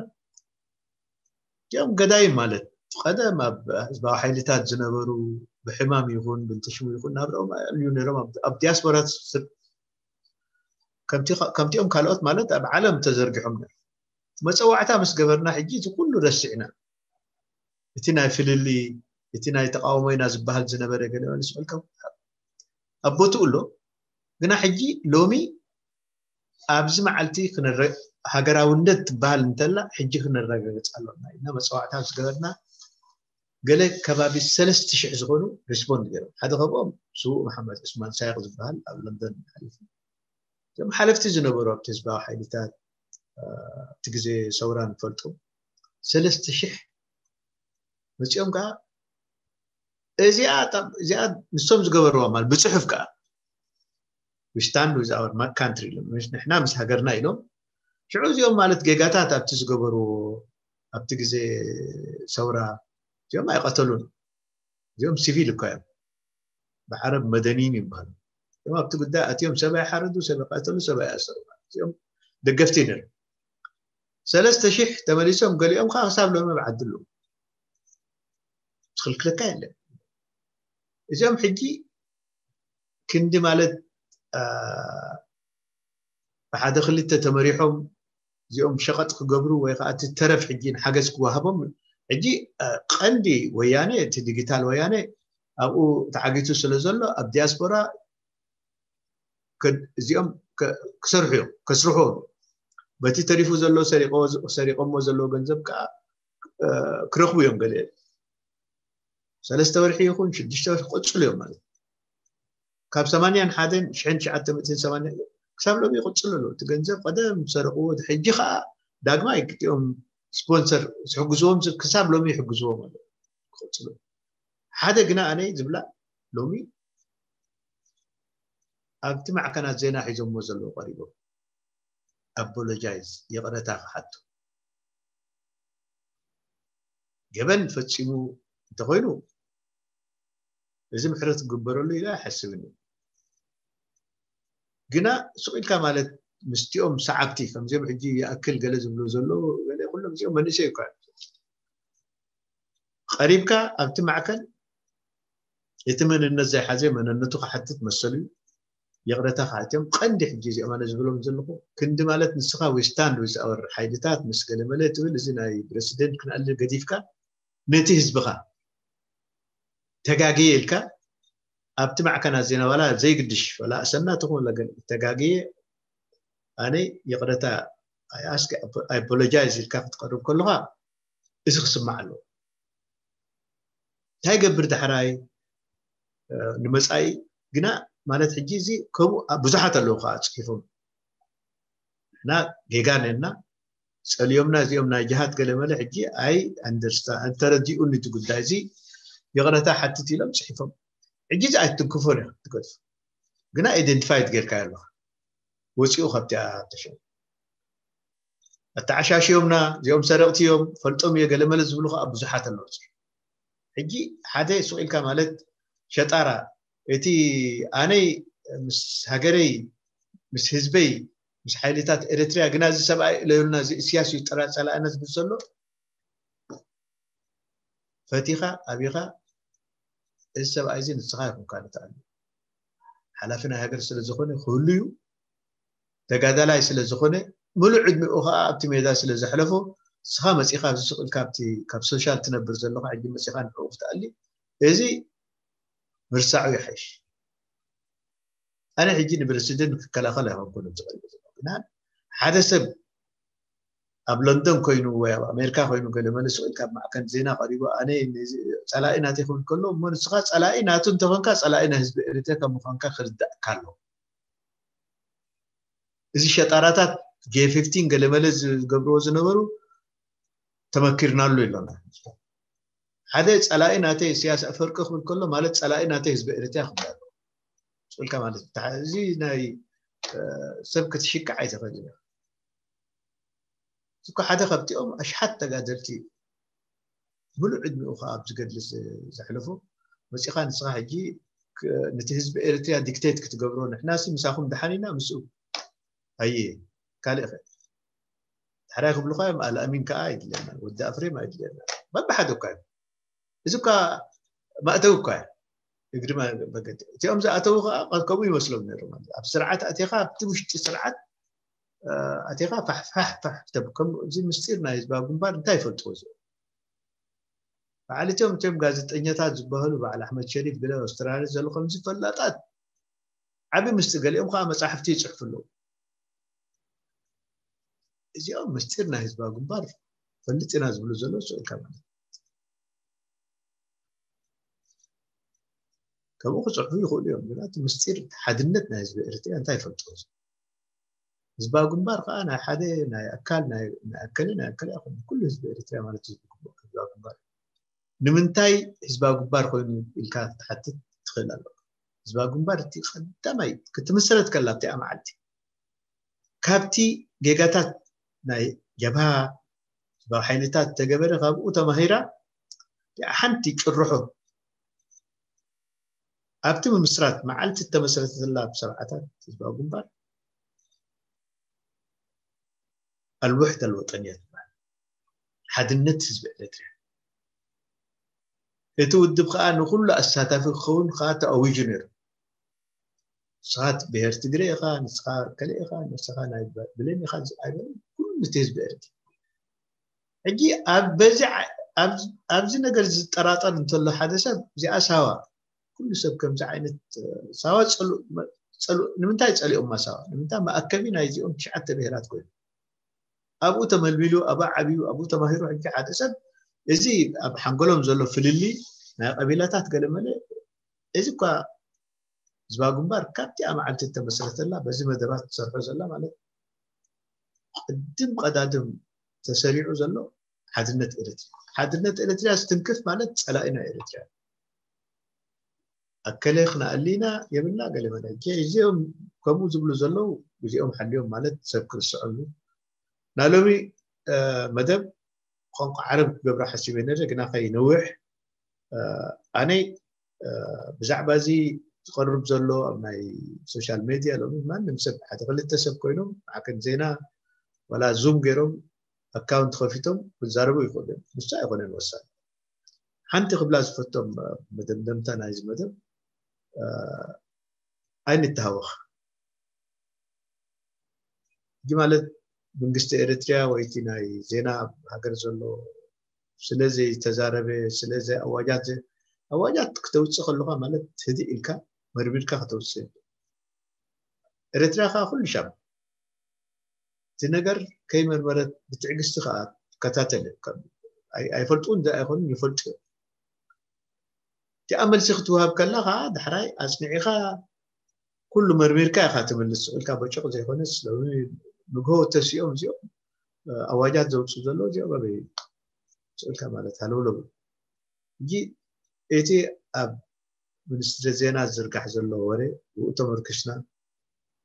እዚኦም ገዳይም ማለት ቀደም ኣብ ህዝባዊ ሓይልታት ዝነበሩ ብሕማም ይኹን ብልትሽሙ ይኹን ናብርኦም ኣልዩ ነሮም ኣብ ዲያስፖራ ከምቲኦም ካልኦት ማለት ኣብ ዓለም ተዘርጊሖም ነሩ መፀዋዕታ ምስ ገበርና ሕጂ እቲ ኩሉ ረሲዕና እቲ ናይ ፍልሊ እቲ ናይ ተቃውሞ ኢና ዝበሃል ዝነበረ ገለ መልስ መልከም ኣብ ቦትኡ ኣሎ ግና ሕጂ ሎሚ ኣብዚ መዓልቲ ሃገራውነት ትበሃል እንተላ ሕጂ ክነረጋግፅ ኣለና ኢና መፀዋዕታ ዝገበርና ገለ ከባቢ ሰለስተ ሽሕ ዝኾኑ ሪስፖንድ ገይሮም ሓደ ካብኦም ስዉእ መሓመድ ዑስማን ሳይቅ ዝበሃል ኣብ ለንደን ሓሊፉ እዞም ሓለፍቲ ዝነበሩ ኣብቲ ህዝባዊ ሓይልታት ኣብቲ ግዜ ሰውራ ንፈልጦም ሰለስተ ሽሕ መፂኦም ከዓ እዚኣ እዚኣ ንሶም ዝገበርዋ ማለት ብፅሑፍ ከዓ we stand with our country ኢሎም ንሕና ምስ ሃገርና ኢሎም ሽዑ እዚኦም ማለት ጌጋታት ኣብቲ ዝገበርዎ ኣብቲ ግዜ ሰውራ እዚኦም ኣይቀተሉን እዚኦም ሲቪል እኳ እዮም ብዓረብ መደኒን ይበሃሉ እም ኣብቲ ጉዳይ ኣትዮም ሰብኣይ ሓረዱ ሰብ ቀተሉ ሰብኣይ ኣሰሩ እዚኦም ደገፍቲ ነሩ ሰለስተ ሽሕ ተመሊሶም ገሊኦም ከዓ ክሳብ ሎሚ ኣብ ዓዲ ኣለዉ ዝኽልክለካ የለን እዚኦም ሕጂ ክንዲ ማለት ብሓደ ክልተ ተመሪሖም እዚኦም ሸቐጥ ክገብሩ ወይ ከዓ እቲ ተረፍ ሕጂ ንሓገዝ ክወሃቦም ሕጂ ቀንዲ ወያነ እቲ ዲጂታል ወያነ ኣብኡ ተዓጊቱ ስለ ዘሎ ኣብ ዲያስፖራ እዚኦም ክሰርሑ እዮም ከስርሑ በቲ ተሪፉ ዘሎ ሰሪቆሞ ዘለዎ ገንዘብ ከዓ ክረኽቡ እዮም ገለ ሰለስተ ወርሒ ይኹን ሽዱሽተ ወርሒ ክቕፅሉ እዮም ማለት ካብ ሰማንያን ሓደን ሽሕን ትሽዓተ ሚእትን ሰማንያ ክሳብ ሎሚ ይቕፅሉ ኣለዉ እቲ ገንዘብ ቀደም ዝሰረቅዎ ሕጂ ከዓ ዳግማይ ክቲኦም ስፖንሰር ዝሕግዝዎም ክሳብ ሎሚ ይሕግዝዎም ኣለዉ ክቕፅሉ ሓደ ግና ኣነ ዝብላ ሎሚ ኣብቲ ማዕከናት ዜና ሒዞሞ ዘለዉ ቀሪቦም ኣፖሎጃይዝ ይቕረታ ክሓቱ ገበን ፈፂሙ እንተኮይኑ እዚ ምሕረት ክግበረሉ ኢለ ኣይሓስብን እዩ። ግና ስቕ ኢልካ ማለት ምስቲኦም ሰዓብቲ ከምዚኦም ሕጂ ይኣክል ገለ ዝብሉ ዘለዉ ገለ ኩሎም እዚኦም መንእሰይ እኳ እዮም። ቀሪብካ ኣብቲ ማዕከል እቲ መንነት ዘይሓዘ መንነቱ ክሓትት መሰሉ እዩ። ይቕረታ ክሓትዮም ቀንዲ ሕጂ እዚኦም ኣነ ዝብሎም ዘለኹ ክንዲ ማለት ንስኻ we stand with our ሓይልታት ምስ ገለመለ ትብል እዚ ናይ ፕረሲደንት ክንኣሊ ገዲፍካ ነቲ ህዝብኻ ተጋግየ ኢልካ ኣብቲ ማዕከናት ዜና ዋላ ዘይግድሽ ዋላ ኣሰና ትኹን ለገን ተጋግየ ኣነ ይቕረታ ኣስክ ኣፖሎጃይዝ ኢልካ ክትቀርብ ከለኻ እዚ ክስማዕ ኣለዎ። እንታይ ገብር ዳሕራይ ንመፃኢ ግና ማለት ሕጂ እዚ ከምኡ ብዙሓት ኣለዉ ከዓ ፅሒፎም እና ጌጋ ነና ፀልዮምና እዚኦም ናይ ጅሃት ገለመለ ሕጂ ኣይ ኣንደርስታ ተረዲኡኒ እቲ ጉዳይ እዚ ይቕረታ ሓትት ኢሎም ፅሒፎም። ሕጂ እዚ ኣይትንክፎን ኢኻ ትገድፎ ግና ኢደንቲፋይድ ጌርካዮ ኣለኻ ወፂኡ ካብቲ ተሸ ኣተዓሻሽዮምና እዚኦም ሰረቕቲ እዮም ፈልጦም እየ ገለመለ ዝብሉ ከዓ ብዙሓት ኣለዉ። ሕጂ ሓደ ሱቕ ኢልካ ማለት ሸጣራ እቲ ኣነይ ምስ ሃገረይ ምስ ህዝበይ ምስ ሓይልታት ኤርትርያ ግና እዚ ሰብኣይ እለዩልና እዚ እስያስ እዩ ጠራ ፀላእና ዝብል ዘሎ ፈቲኻ ኣቢኻ እዚ ሰብኣይ እዚ ንስኻ ይኹንካ ንትኣሉ ሓላፊ ናይ ሃገር ስለ ዝኾነ ክህሉ እዩ ተጋዳላይ ስለ ዝኾነ ምሉእ ዕድሚኡ ከዓ ኣብቲ ሜዳ ስለ ዘሕለፎ ንስኻ መፂኻ ኣብዚ ስቕ ኢልካ ኣብቲ ካብ ሶሻል ትነብር ዘለኻ ሕጂ መፂኻ ንዕኡ ክትኣሊ እዚ ምርሳዑ ይሓይሽ። ኣነ ሕጂ ንፕረሲደንት ክከላኸል ኣይኮንኩን ዝቐልብ ግና ሓደ ሰብ ኣብ ለንደን ኮይኑ ወይ ኣብ ኣሜሪካ ኮይኑ ገለመለ ስቕ ኢልካ ኣብ ማዕከን ዜና ቀሪቡ ኣነ ጸላኢ ናተይ ክብል ከሎ እሞ ንስኻ ጸላኢ ናቱ እንተኾንካ ጸላኢ ናይ ህዝቢ ኤርትራ ከም ምዃንካ ክርዳእካ ኣሎ። እዚ ሸጣራታት ጄ ፊፍቲን ገለመለ ዝገብርዎ ዝነበሩ ተመኪርናሉ ኢሎና። ሓደ ጸላኢ ናተይ ኢሳያስ ኣፈወርቂ ክብል ከሎ ማለት ጸላኢ ናተይ ህዝቢ ኤርትራ ክብል ኣሎ። ስቕ ኢልካ ማለት እዚ ናይ ሰብ ክትሽክዕ ኣይትኽእል ኢና። እዚ እኮ ሓደ ካብቲኦም ኣሽሓት ተጋደልቲ እዩ። ምሉእ ዕድሚኡ ከዓ ኣብዚ ገድሊ ዘሕለፎ መፂኻ ንስኻ ሕጂ ነቲ ህዝቢ ኤርትርያ ዲክቴት ክትገብሮ ንሕናሲ ምሳኹም ደሓን ኢና ምስኡ ኣየ ካልእ ኸ ዳሕራይ ክብሉኻ እዮም ኣልኣሚን ከዓ ኣይድለና ወዲ ኣፍሬም ኣይድለና በብሓደ እኳ እዩ እዚ እኳ ማእተው እኳ እዩ እግሪ መገዲ እቲኦም ዝኣተዉ ከዓ ከምኡ ይመስሎም ነይሩ ማለት ኣብ ስርዓት ኣቴኻ ኣብቲ ውሽጢ ስርዓት ኣቴኻ ፋሕፋሕፋሕ እዚ ምስጢር ናይ ህዝባዊ ግንባር እንታይ ይፈልጥዎ እዚ በዓል እቲኦም እቲኦም ጋዜጠኛታት ዝበሃሉ በዓል ኣሕመድ ሸሪፍ ገለ ኣውስትራልያ ዘሎ ከምዚ ፈላጣት ዓቢ ምስጢር ገሊኦም ከዓ መፃሕፍቲ ይፅሕፉ ኣለዉ እዚኦም ምስጢር ናይ ህዝባዊ ግንባር ፈልጥ ኢና ዝብሉ ዘለዉ ስእልካ ማለት ከምኡ ክፅሕፉ ይኽእሉ እዮም ግን እቲ ምስጢር ሓድነት ናይ ህዝቢ ኤርትራ እንታይ ይፈልጡ ህዝባዊ ግንባር ከዓ ናይ ሓደ ናይ ኣካል ናይ ኣከለ ናይ ኣከለ ይኹን ኩሉ ህዝቢ ኤርትራ ማለት ህዝባዊ ግንባር ንምንታይ ህዝባዊ ግንባር ኮይኑ ኢልካ ክትሓትት ትኽእል ኣለካ ህዝባዊ ግንባር እቲ ቀዳማይ ክትምስረት ከላ ኣብቲኣ መዓልቲ ካብቲ ጌጋታት ናይ ጀብሃ ህዝባዊ ሓይልታት ተገበረ ካብኡ ተማሂራ ሓንቲ ጭርሖ ኣብቲ ምምስራት መዓልቲ እተመሰረተትላ ብሰብዓታት ህዝባዊ ግንባር ኣልውሕት ኣልወጠንያ ትበሃል ሓድነት ህዝቢ ኤርትርያ እቲ ውድብ ከዓ ንኩሉ ኣሳታፊ ክኸውን ከዓ ተኣዊጁ ነይሩ ንስኻ ብሄር ትግረ ኢኻ ንስኻ ከለ ኢኻ ንስኻ ናይ ብሌን ኢኻ ኣይበለ ኩሉ እቲ ህዝቢ ኤርትራ ሕጂ ኣብዚ ነገር ዝጠራጠር እንተሎ ሓደ ሰብ እዚኣ ሳዋ ኩሉ ሰብ ከምዚ ዓይነት ሳዋ ንምንታይ ፀሊኦማ ሳዋ ንምንታይ መኣከቢ ናይዚኦም ትሽዓተ ብሄራት ኮይኑ ኣብኡ ተመልሚሉ ኣብኡ ዓብዩ ኣብኡ ተማሂሩ ሕጂ ሓደ ሰብ እዚ ኣብ ሓንጎሎም ዘሎ ፍልሊ ናይ ቀቢላታት ገለመለ እዚ እኳ ህዝባዊ ግንባር ካብቲኣ መዓልቲ እተመስረተላ በዚ መደባት ትሰርሖ ዘላ ማለት ቅድም ቀዳድም ተሰሪዑ ዘሎ ሓድነት ኤርትራ ሓድነት ኤርትራ ዝትንክፍ ማለት ፀላኢ ናይ ኤርትራ ኣከለ ክነኣሊና የብልና ገለ መለ እዚኦም ከምኡ ዝብሉ ዘለዉ እዚኦም ሓልዮም ማለት ሰብ ክርስዐሉ ናይ ሎሚ መደብ ቋንቋ ዓረብ ክገብሮ ሓሲበ ነረ ግና ከይነውሕ ኣነ ብዛዕባ እዚ ዝቐርብ ዘሎ ኣብ ናይ ሶሻል ሜድያ ሎሚ ማንም ሰብ ሓደ ክልተ ሰብ ኮይኖም ማዕከን ዜና ዋላ ዙም ገይሮም ኣካውንት ከፊቶም ክዛረቡ ይኽእሉ እዮም። ንሱ ኣይኮነን ወሳኒ። ሓንቲ ክብላ ዝፈቶም መደምደምታ ናይዚ መደብ ኣይንተሃወኽ። እዚ ማለት መንግስቲ ኤርትርያ ወይ እቲ ናይ ዜና ኣብ ሃገር ዘሎ ስለ ዘይተዛረበ ስለዚ ኣዋጃት ኣዋጃት ክተውፅእ ከለካ ማለት ህድእ ኢልካ መርሚርካ ክተውፅእ። ኤርትርያ ከዓ ኩሉ ሻም እቲ ነገር ከይመርመረት ብትዕግስቲ ከዓ ትከታተል። ኣይፈልጡ እንደ ኣይኮኑ ይፈልጡ እዮም። እቲኣ መልሲ ክትወሃብ ከላ ከዓ ዳሕራይ ኣፅኒዕኻ ኩሉ መርሚርካ ኢኻ ትምልስ። ስቕ ኢልካ በጨቕ ዘይኮነስ ሎሚ ንግሆ ተሲኦም እዚኦም ኣዋጃት ዘውፅኡ ዘለዉ እዚኦም ኣበይ ስቕ ኢልካ ማለት ሃለውለው። ሕጂ እቲ ኣብ ሚኒስትሪ ዜና ዝዝርጋሕ ዘሎ ወረ ብኡ ተመርኪስና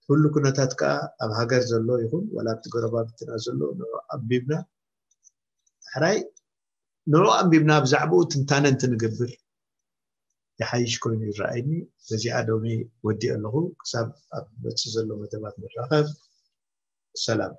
ኩሉ ኩነታት ከዓ ኣብ ሃገር ዘሎ ይኹን ዋላ ኣብቲ ጎረባብትና ዘሎ ንዑ ኣንቢብና ሕራይ ንዑ ኣንቢብና ብዛዕባኡ ትንታነ እንትንገብር ይሓይሽ ኮይኑ ይረኣይኒ። በዚኣ ዶሚ ወዲእ ኣለኹ። ክሳብ ኣብ መፅእ ዘሎ መደባት ንራኸብ። ሰላም።